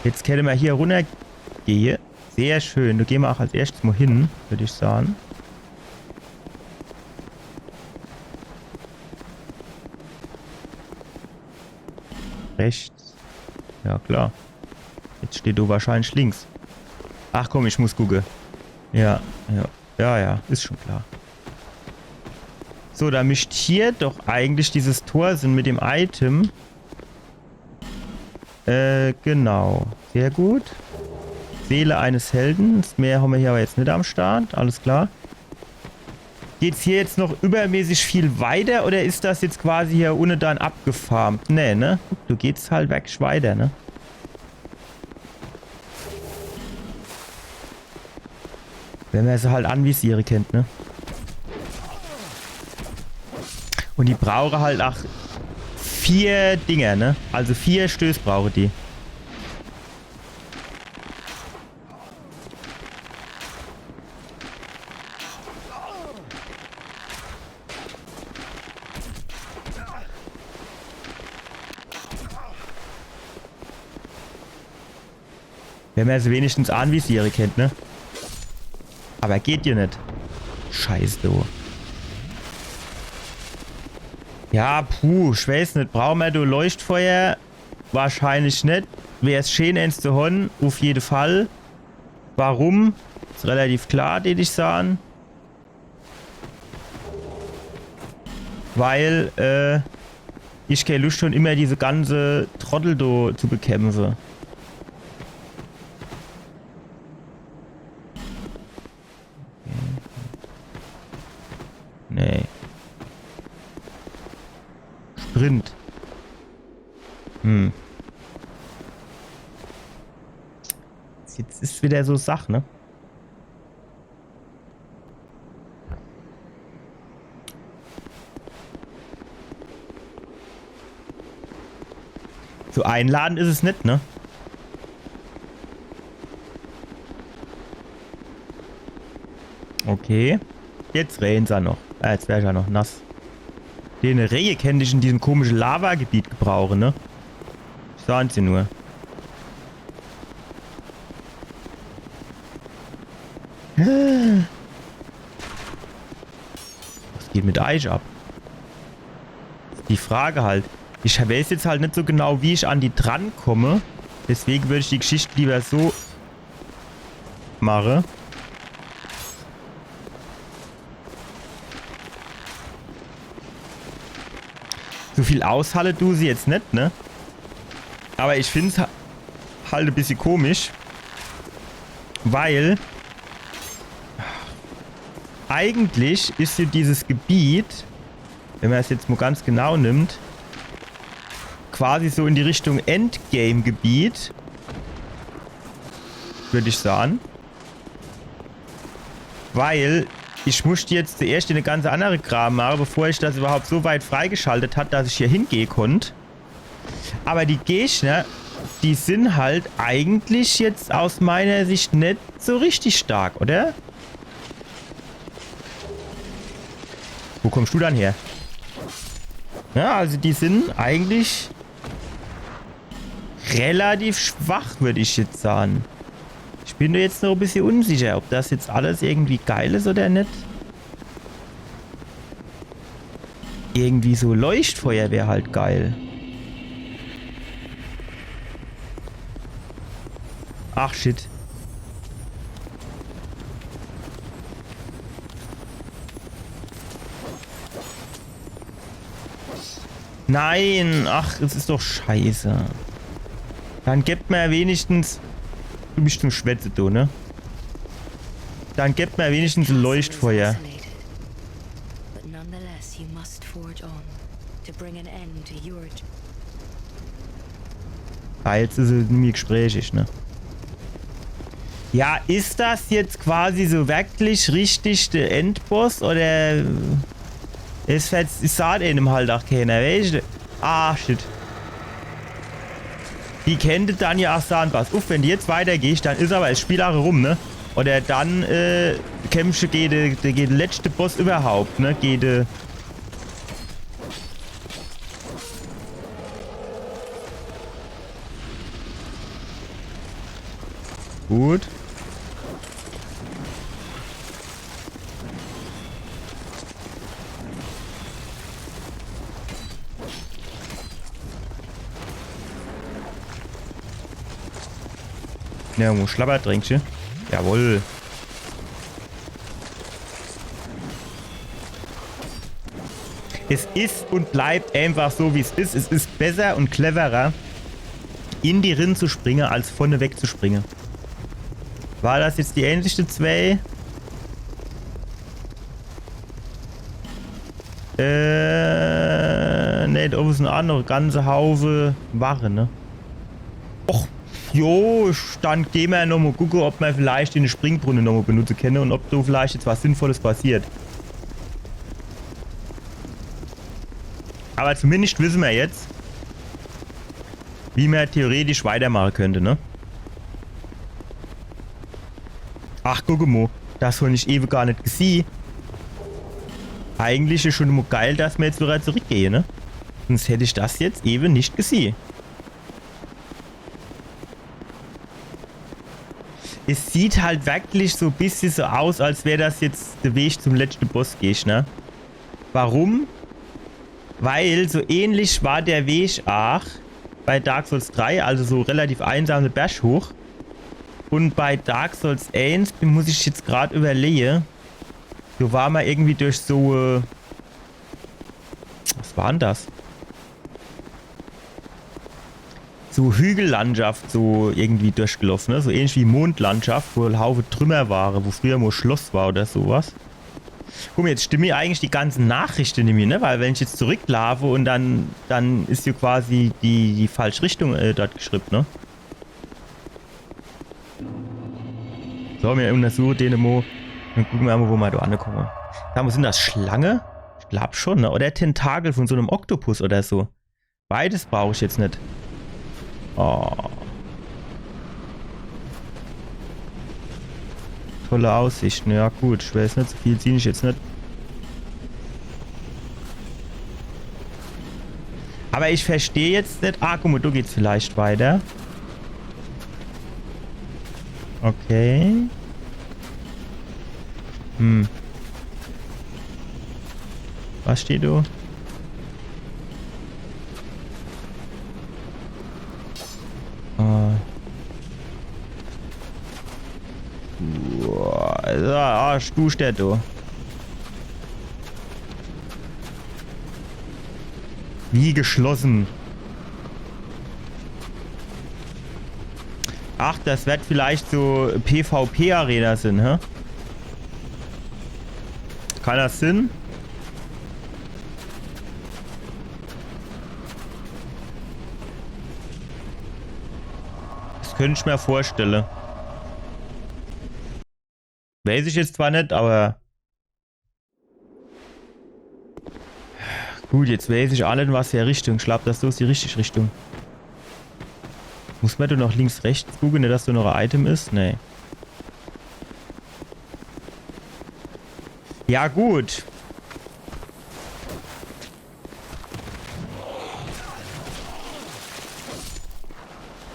Jetzt kenne mer hier runnergehe. Sehr schön. Do gehn mer aach als erschtes mo hin, würd ich sage. Rechts. Ja, klar. Jetzt steht do wahrscheinlich links. Ach komm, ich muss gucke. Ja, ja. Ja, ja, is schon klar. So, do misst hier doch eigentlich dieses Tor sin mit dem Item. Äh, genau. Sehr gut. Seele eines Helden. Mehr hommer hier aber jetzt net am Start. Alles klar. Geht's hier jetzt noch übermäßig viel weiter oder is das jetzt quasi hier unne dann abgefarmt? Nee, ne? Guck, do geht's halt wirklich weiter, ne? Wenn mer se halt anvisiere kennt, ne? Un die brauche halt aach vier Dinger, ne? Also vier Stöß brauche die. Wenn mer se wenigstens anvisiere kennt, ne? Aber geht jo net. Scheiße, du. Ja, puh, ich weiß net. Brauche mer do Leuchtfeuer? Wahrscheinlich net. Wär's schön, eens zu hon. Uff jede Fall. Warum? Is relativ klar, deet ich sage. Weil, äh, ich kee Luscht hon, immer diese ganze Trottel do zu bekämpfe. Nee. Sprint. Hm. Jetzt is wieder so Sach, ne? So einladend is es net, ne? Okay. Jetzt räähen se noch. Ah, jetzt wär ich jo noch nass. Dene Rehe kennt ich in diesem komische Lavagebiet gebrauche, ne? Sahn se nur. Was geht mit eich ab? Is die Frage halt. Ich weiß jetzt halt net so genau, wie ich an die drankomme. Deswege würd ich die Geschicht lieber so mache. So viel aushalle du se jetzt net, ne? Aber ich find's ha-, halt e bissje komisch, weil eigentlich is jo dieses Gebiet, wenn mer's jetzt mo ganz genau nimmt, quasi so in die Richtung Endgame-Gebiet, würd ich sahn. Weil ich musst jetzt zuerscht de ganze annere Kram mache, bevor ich das überhaupt so weit freigeschaltet hat, dass ich hier hingehe konnt. Aber die Gegner, die sin halt eigentlich jetzt aus meiner Sicht net so richtig stark, oder? Wo kommst du dann her? Ja, also die sin eigentlich relativ schwach, würd ich jetzt sage. Ich bin mir jetzt noch e bissje unsicher, ob das jetzt alles irgendwie geil is oder net. Irgendwie so Leuchtfeuer wär halt geil. Ach, shit. Nein, ach, es is doch scheiße. Dann gebt mer wenigstens, du bist zum Schwätze, du, ne? Dann gebt mer wenigstens e Leuchtfeuer. But nonetheless, you must forge on to bring an end to your Ah, jetzt is es mir gesprächig, ne? Ja, is das jetzt quasi so wirklich richtig der Endboss oder is jetzt, is saat einem halt auch keiner, weißt du? Ah, shit. Die kennte dann ja auch sage, pass uff, wenn du jetzt weitergehst, dann is aber es Spiel auch rum, ne? Oder dann, äh, kämpfst du gegen de, de, gegen de letzte Boss überhaupt, ne? Gegen de Gut. Ja, irgendwo Schlabbertränkche. Jawohl. Es is und bleibt einfach so, wie es is. Es is besser und cleverer, in die Rinne zu springe, als vorne weg zu springe. War das jetzt die ähnlichste zwei? Äh, ne, da oben sin auch noch ganze Haufe Wache, ne? Och, jo, dann geh mer nochmo gucke, ob mer vielleicht den Springbrunne nochmo benutze kenne und ob do vielleicht jetzt was Sinnvolles passiert. Aber zumindest wisse mer jetzt, wie mer theoretisch weitermache könnte, ne? Ach, guck mo, das hon ich ewe gar net gesieh. Eigentlich is schon mo geil, dass mer jetzt wieder zurückgehe, ne? Sonst hätt ich das jetzt ewe net gesieh. Es sieht halt wirklich so bissje so aus, als wär das jetzt der Weg zum letzte Bossgegner. Warum? Weil so ähnlich war der Weg aach bei Dark Souls drei, also so relativ einsame Berg hoch. Und bei Dark Souls eins muss ich jetzt grad überlehe, do war mer irgendwie durch so, äh, was war denn das? So Hügellandschaft so irgendwie durchgelaufe, ne? So ähnlich wie Mondlandschaft, wo e Haufe Trümmer ware, wo früher mo Schloss war oder so was. Guck mo, jetzt stimme eigentlich die ganze Nachrichte nimmi, ne? Weil wenn ich jetzt zurücklaafe und dann, dann is hier quasi die, die falsche Richtung, äh, dort geschrieb, ne? So, mir untersuche den mo. Dann gucke mer mo, wo mer do ankomme. Sag mo, sin das Schlange? Ich glaub schon, ne? Oder Tentakel von so nem Oktopus oder so. Beides brauch ich jetzt net. Oh. Tolle Aussicht. Na ja, gut, ich weiß net, so viel sieh ich jetzt net. Aber ich versteh jetzt net. Ah, guck mo, do geht's vielleicht weiter. Okay. Hm. Was steht do? Äh. Uah, ja, ah, du steht do. Wie geschlossen. Ach, das wird vielleicht so PvP-Arena sin, hä? Kann das sin? Das könnt ich mir vorstelle. Weiß ich jetzt zwar net, aber Gut, jetzt weiß ich aa net, in was fer Richtung. Ich glaab, das do is die richtige Richtung. Muss mer do noch links, rechts gucke, net, dass do noch e Item is? Nee. Ja, gut.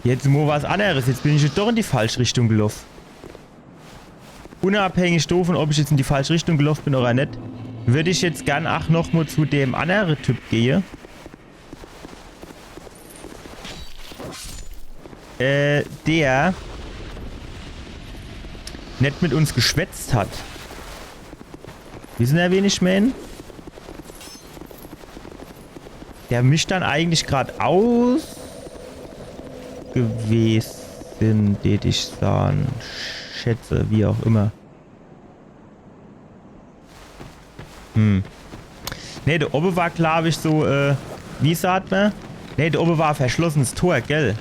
Jetzt mo was anneres. Jetzt bin ich jetzt doch in die falsch Richtung geloff. Unabhängig dovun, ob ich jetzt in die falsch Richtung geloff bin oder net, würd ich jetzt gern ach noch mo zu dem annere Typ gehe. Äh, der net mit uns geschwätzt hat. Wissen er, wen ich mein? Der misst dann eigentlich gradaus gewesen, deet ich saan. Schätze, wie auch immer. Hm. Nee, do owwe war, glaab ich, so, äh, wie saat mer? Nee, do owwe war verschlossenes Tor, gell?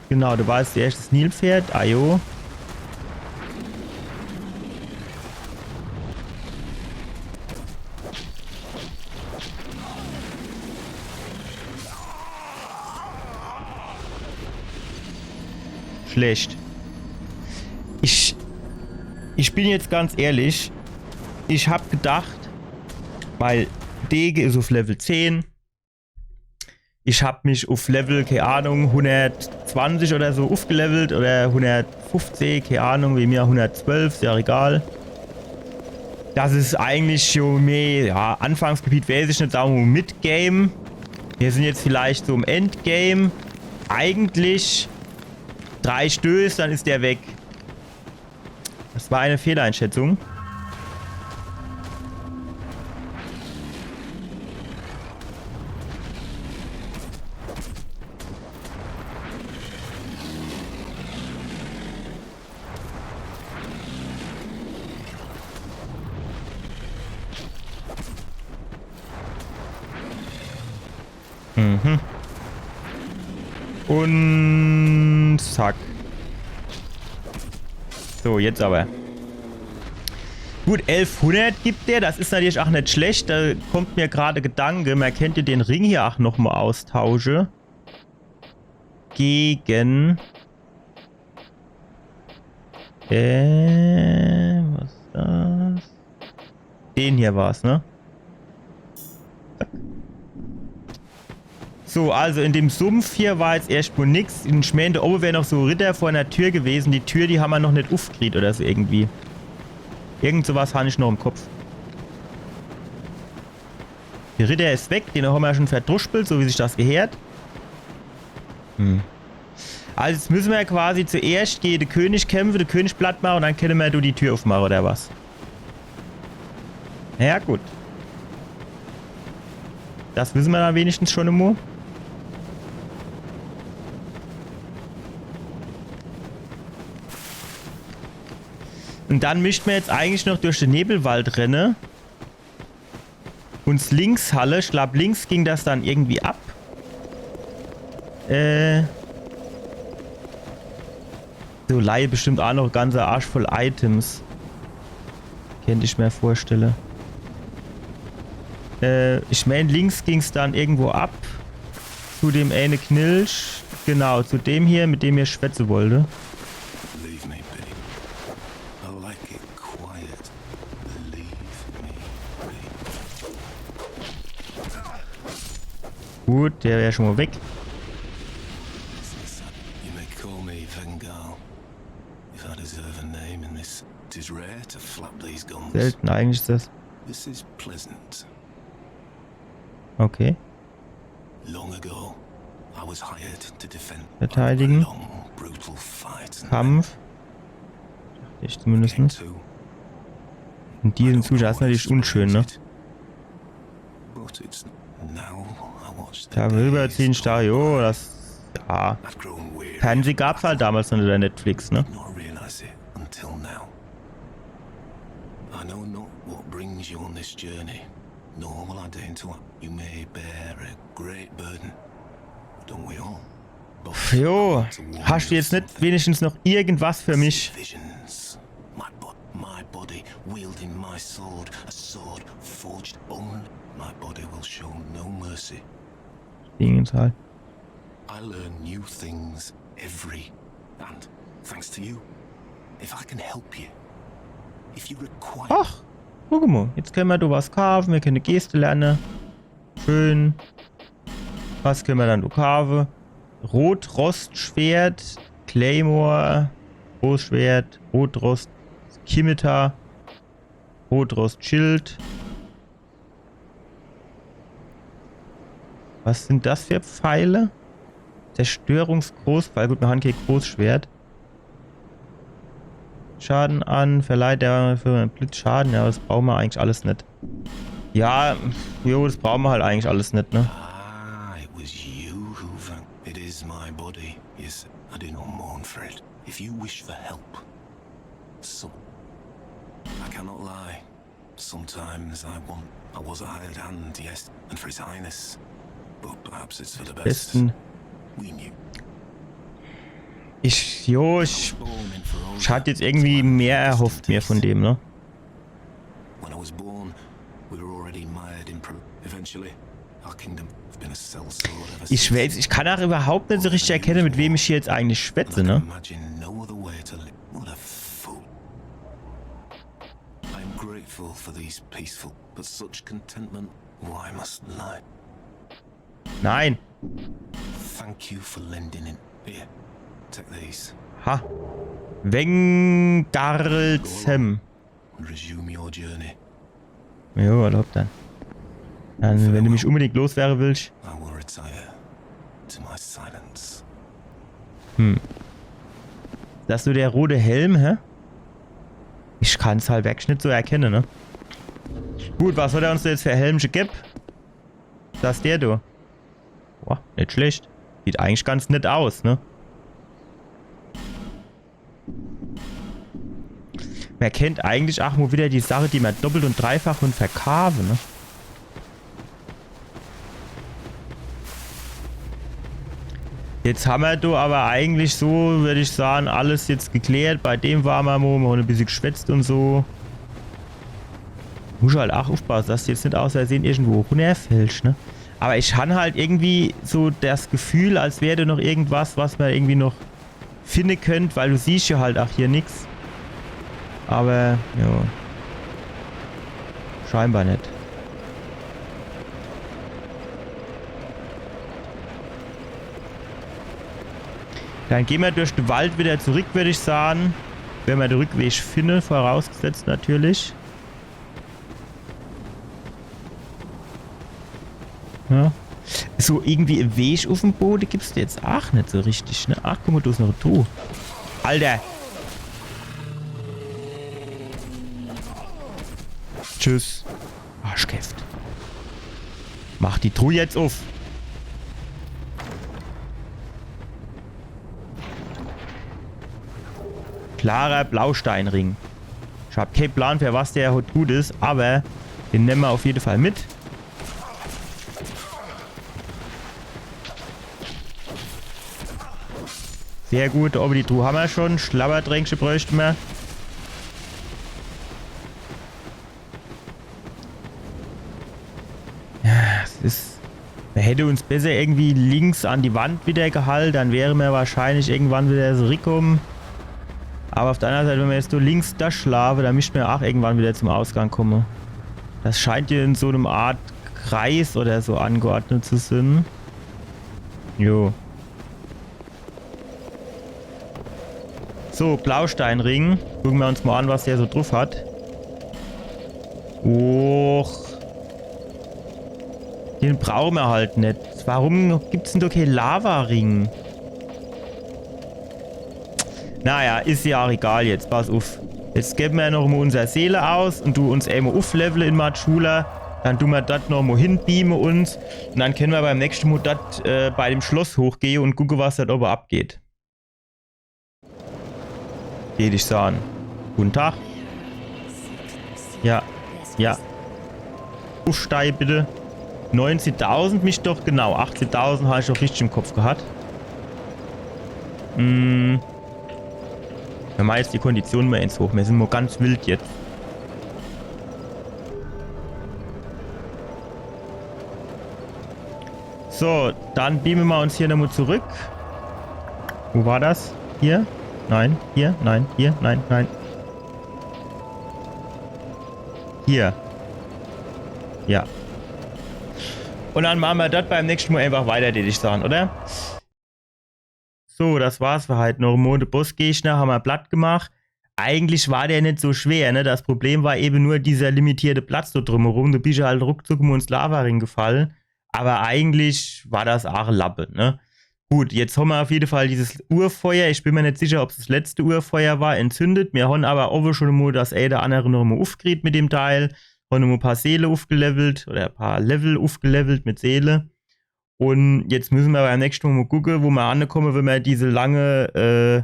Genau, do war jetzt erscht das Nilpferd. Ajo. Schlecht. Ich, ich bin jetzt ganz ehrlich, ich hab gedacht, weil Deke is uff Level zehn, ich hab mich uff Level, kee Ahnung, hundertzwanzig oder so uffgelevelt oder hundertfuffzeh, kee Ahnung, wie mir hundertzwölf, is jo egal. Das is eigentlich jo mehr, ja, Anfangsgebiet weiß ich net, saan mer mo Midgame. Mir sin jetzt vielleicht so im Endgame. Eigentlich drei Stöß, dann is der weg. Das war eine Fehleinschätzung. Mhm. Und zack. So, jetzt aber. Gut, elfhundert gibt der. Das is natürlich ach net schlecht. Do kommt mir grad de Gedanke, mer kennt jo den Ring hier ach noch mo austausche. Gegen Äh, was is das? Den hier war's, ne? Zack. So, also in dem Sumpf hier war jetzt erscht mo nix. Ich mein, do owwe wär noch so Ritter vor ner Tür gewesen. Die Tür, die hammer noch net uffkriet oder so irgendwie. Irgend so was han ich noch im Kopf. De Ritter is weg, den hammer jo schun verdruschpelt, so wie sich das geheert. Hm. Also jetzt müsse mer jo quasi zuerscht gege de König kämpfe, de König platt mache und dann kenne mer do die Tür uffmache, oder was? Na ja, gut. Das wisse mer dann wenigstens schun emo. Und dann misst mer jetzt eigentlich noch durch de Nebelwald renne. Und links halle, ich glaub, links ging das dann irgendwie ab. Äh. So, leie bestimmt ach noch ganze Arsch voll Items. Kennt ich mer vorstelle. Äh, ich mein, links ging's dann irgendwo ab. Zu dem eine Knilch. Genau, zu dem hier, mit dem ich schwätze wollte. Leave me be. I like it quiet. Leave me be. Gut, der wär schon mo weg. You may call me Vengal. If I deserve a name in this, it is rare to flap these guns. Selten eigentlich is das. This is pleasant. Okay. Long ago, I was hired to defend. Verteidigen. A long, brutal fight and Kampf. Dacht ich zumindest. Came to. In diesem Zustand is natürlich unschön, ne? But it's now I watch the days go by. Ja, vorüberziehen, Stario, das, ja. I've grown weary. Fernseh gab's halt damals noch net, oder Netflix, ne? Did not realize it until now. I know not what brings you on this journey, nor will I deign to ask. You may bear a great burden, don't we all? Jo, hast du jetzt net wenigstens noch irgendwas für mich? Visions. My bo-, my My body, wielding my sword, a sword forged only. My body will show no mercy. Ding halt. I learn new things every, and thanks to you, if I can help you, if you require. Ach, guck mal, jetzt kenne mer do was kaafe, mir kenne Geste lerne. Schön. Was kenne mer dann do kaafe? Rotrostschwert, Claymore, Großschwert, Rotrost, Scimitar, Rotrostschild. Was sin das für Pfeile? Zerstörungsgroßpfeil. Gut, mir han kee Großschwert. Schaden an, verleiht der für Blitzschaden. Ja, das brauche mer eigentlich alles net. Ja, jo, das brauche mer halt eigentlich alles net, ne? Ah, it was you who found. It is my body. Yes, I do not mourn for it. If you wish for help, so I cannot lie. Sometimes I want. I was a hired hand, yes, and for His Highness. But perhaps it's for the best. Besten. We knew. Ich, jo, ich, Born in Ferocia. ich hatte jetzt irgendwie mehr erhofft mir von dem, ne? When I was born, we were already mired in pro. Eventually, our kingdom has been a sellsword ever Ich since. Weiß, ich kann auch überhaupt net so richtig erkenne, mit wem ich hier jetzt eigentlich schwätze, And I ne? can imagine no other way to live. What a fool. I am grateful for these peaceful, but such contentment. Why must lie? Nein. Thank you for lending in. Here, take these Ha. Wengdarlshem. and resume your journey. Jo, erlaubt dann. Dann, wenn du mich unbedingt loswerre willst. I will retire to my silence. Hm. Das so der rote Helm, hä? Ich kann's halt wirklich net so erkenne, ne? Gut, was hat er uns do jetzt für Helmche gebb? Das der do. Boah, net schlecht. Sieht eigentlich ganz nett aus, ne? Mer kennt eigentlich ach mo wieder die Sache, die mer doppelt und dreifach und verkaafe, ne? Jetzt hammer do aber eigentlich so, würd ich sage, alles jetzt geklärt. Bei dem ware mer mo, mo e bissje geschwätzt und so. Muss halt ach uffpasse, dass du jetzt net aus Versehen irgendwo runnerfällst, ne? Aber ich han halt irgendwie so das Gefühl, als wär do noch irgendwas, was mer irgendwie noch finde könnt, weil du siehst ja halt ach hier nix. Aber, ja. Scheinbar net. Dann geh mer durch de Wald wieder zurück, würd ich sage. Wenn mer de Rückweg finde, vorausgesetzt natürlich. Ja. So irgendwie e Weg uff'm Bode gibt's do jetzt ach net so richtig, ne? Ach, guck mo, do is noch e Truh. Alter! Tschüss. Arschkäft. Mach die Truh jetzt uff. Klarer Blausteinring. Ich hab kee Plan, für was der gut is, aber den nemme mer uff jede Fall mit. Sehr gut, aber die Truh hammer schon. Schlabberdränkche bräuchte mer. Ja, es is. Mer hätt uns besser irgendwie links an die Wand wieder gehalt, dann wäre mer wahrscheinlich irgendwann wieder zurückkomme. Aber uff der annere Seit, wenn mer jetzt nur links do schlafe, dann misst mer ach irgendwann wieder zum Ausgang komme. Das scheint hier in so nem Art Kreis oder so angeordnet zu sin. Jo. So, Blausteinring. Gucke mer uns mo an, was der so druff hat. Och. Den brauche mer halt net. Warum gibt's denn do kee Lavaring? Naja, is ja ach egal jetzt. Pass uff. Jetzt gebe mer noch mo unser Seele aus und du uns emol ufflevele in Majula. Dann du mer dort noch mo hinbeame uns. Und dann kenne mer beim nächschte Mo dort, äh, bei dem Schloss hochgehe und gucke, was dort obe abgeht. Geh dich so an. Guten Tag. Ja. Ja. Uffsteie bitte. Neunzigtausend mich doch, genau. Achtzigtausend hab ich doch richtig im Kopf gehat. Mm. Mir mache jetzt die Kondition mo eens hoch. Mir sin mo ganz wild jetzt. So, dann beame mer uns hier nomo zurück. Wo war das? Hier? Nein, hier, nein, hier, nein, nein. Hier. Ja. Un dann mache mer das beim nächschte Mo einfach weiter, dät ich sage, oder? So, das war's für heit nomo. De Bossgegner hammer platt gemacht. Eigentlich war der net so schwer, ne? Das Problem war ewe nur dieser limitierte Platz do drumherum. Do bisch halt ruckzuck mo ins Lavaring gefalle. Aber eigentlich war das aach Lappe, ne? Gut, jetzt hammer auf jede Fall dieses Urfeuer. Ich bin mer net sicher, ob's das letzte Urfeuer war, entzündet. Mir hon aber owe schon mo das ä oder annere nomo ufgekriet mit dem Teil. Hon mo paar Seele ufgelevelt oder paar Level ufgelevelt mit Seele. Un jetzt müsse mer beim nächschte Mo mo gucke, wo mer ankomme, wenn mer diese lange, äh,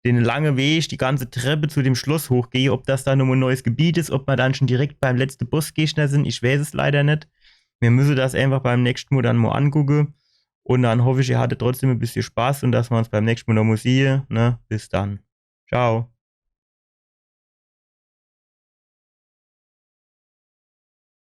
den lange Weg, die ganze Treppe zu dem Schloss hochgehe, ob das dann nomo e neues Gebiet is, ob mer dann schon direkt beim letzte Bossgegner sin, ich weiß es leider net. Mir müsse das einfach beim nächschte Mo dann mo angucke. Un dann hoff ich, ihr hattet trotzdem e bissje Spaß un dass mer uns beim nächschte Mo nomo siehe, ne? Bis dann. Ciao.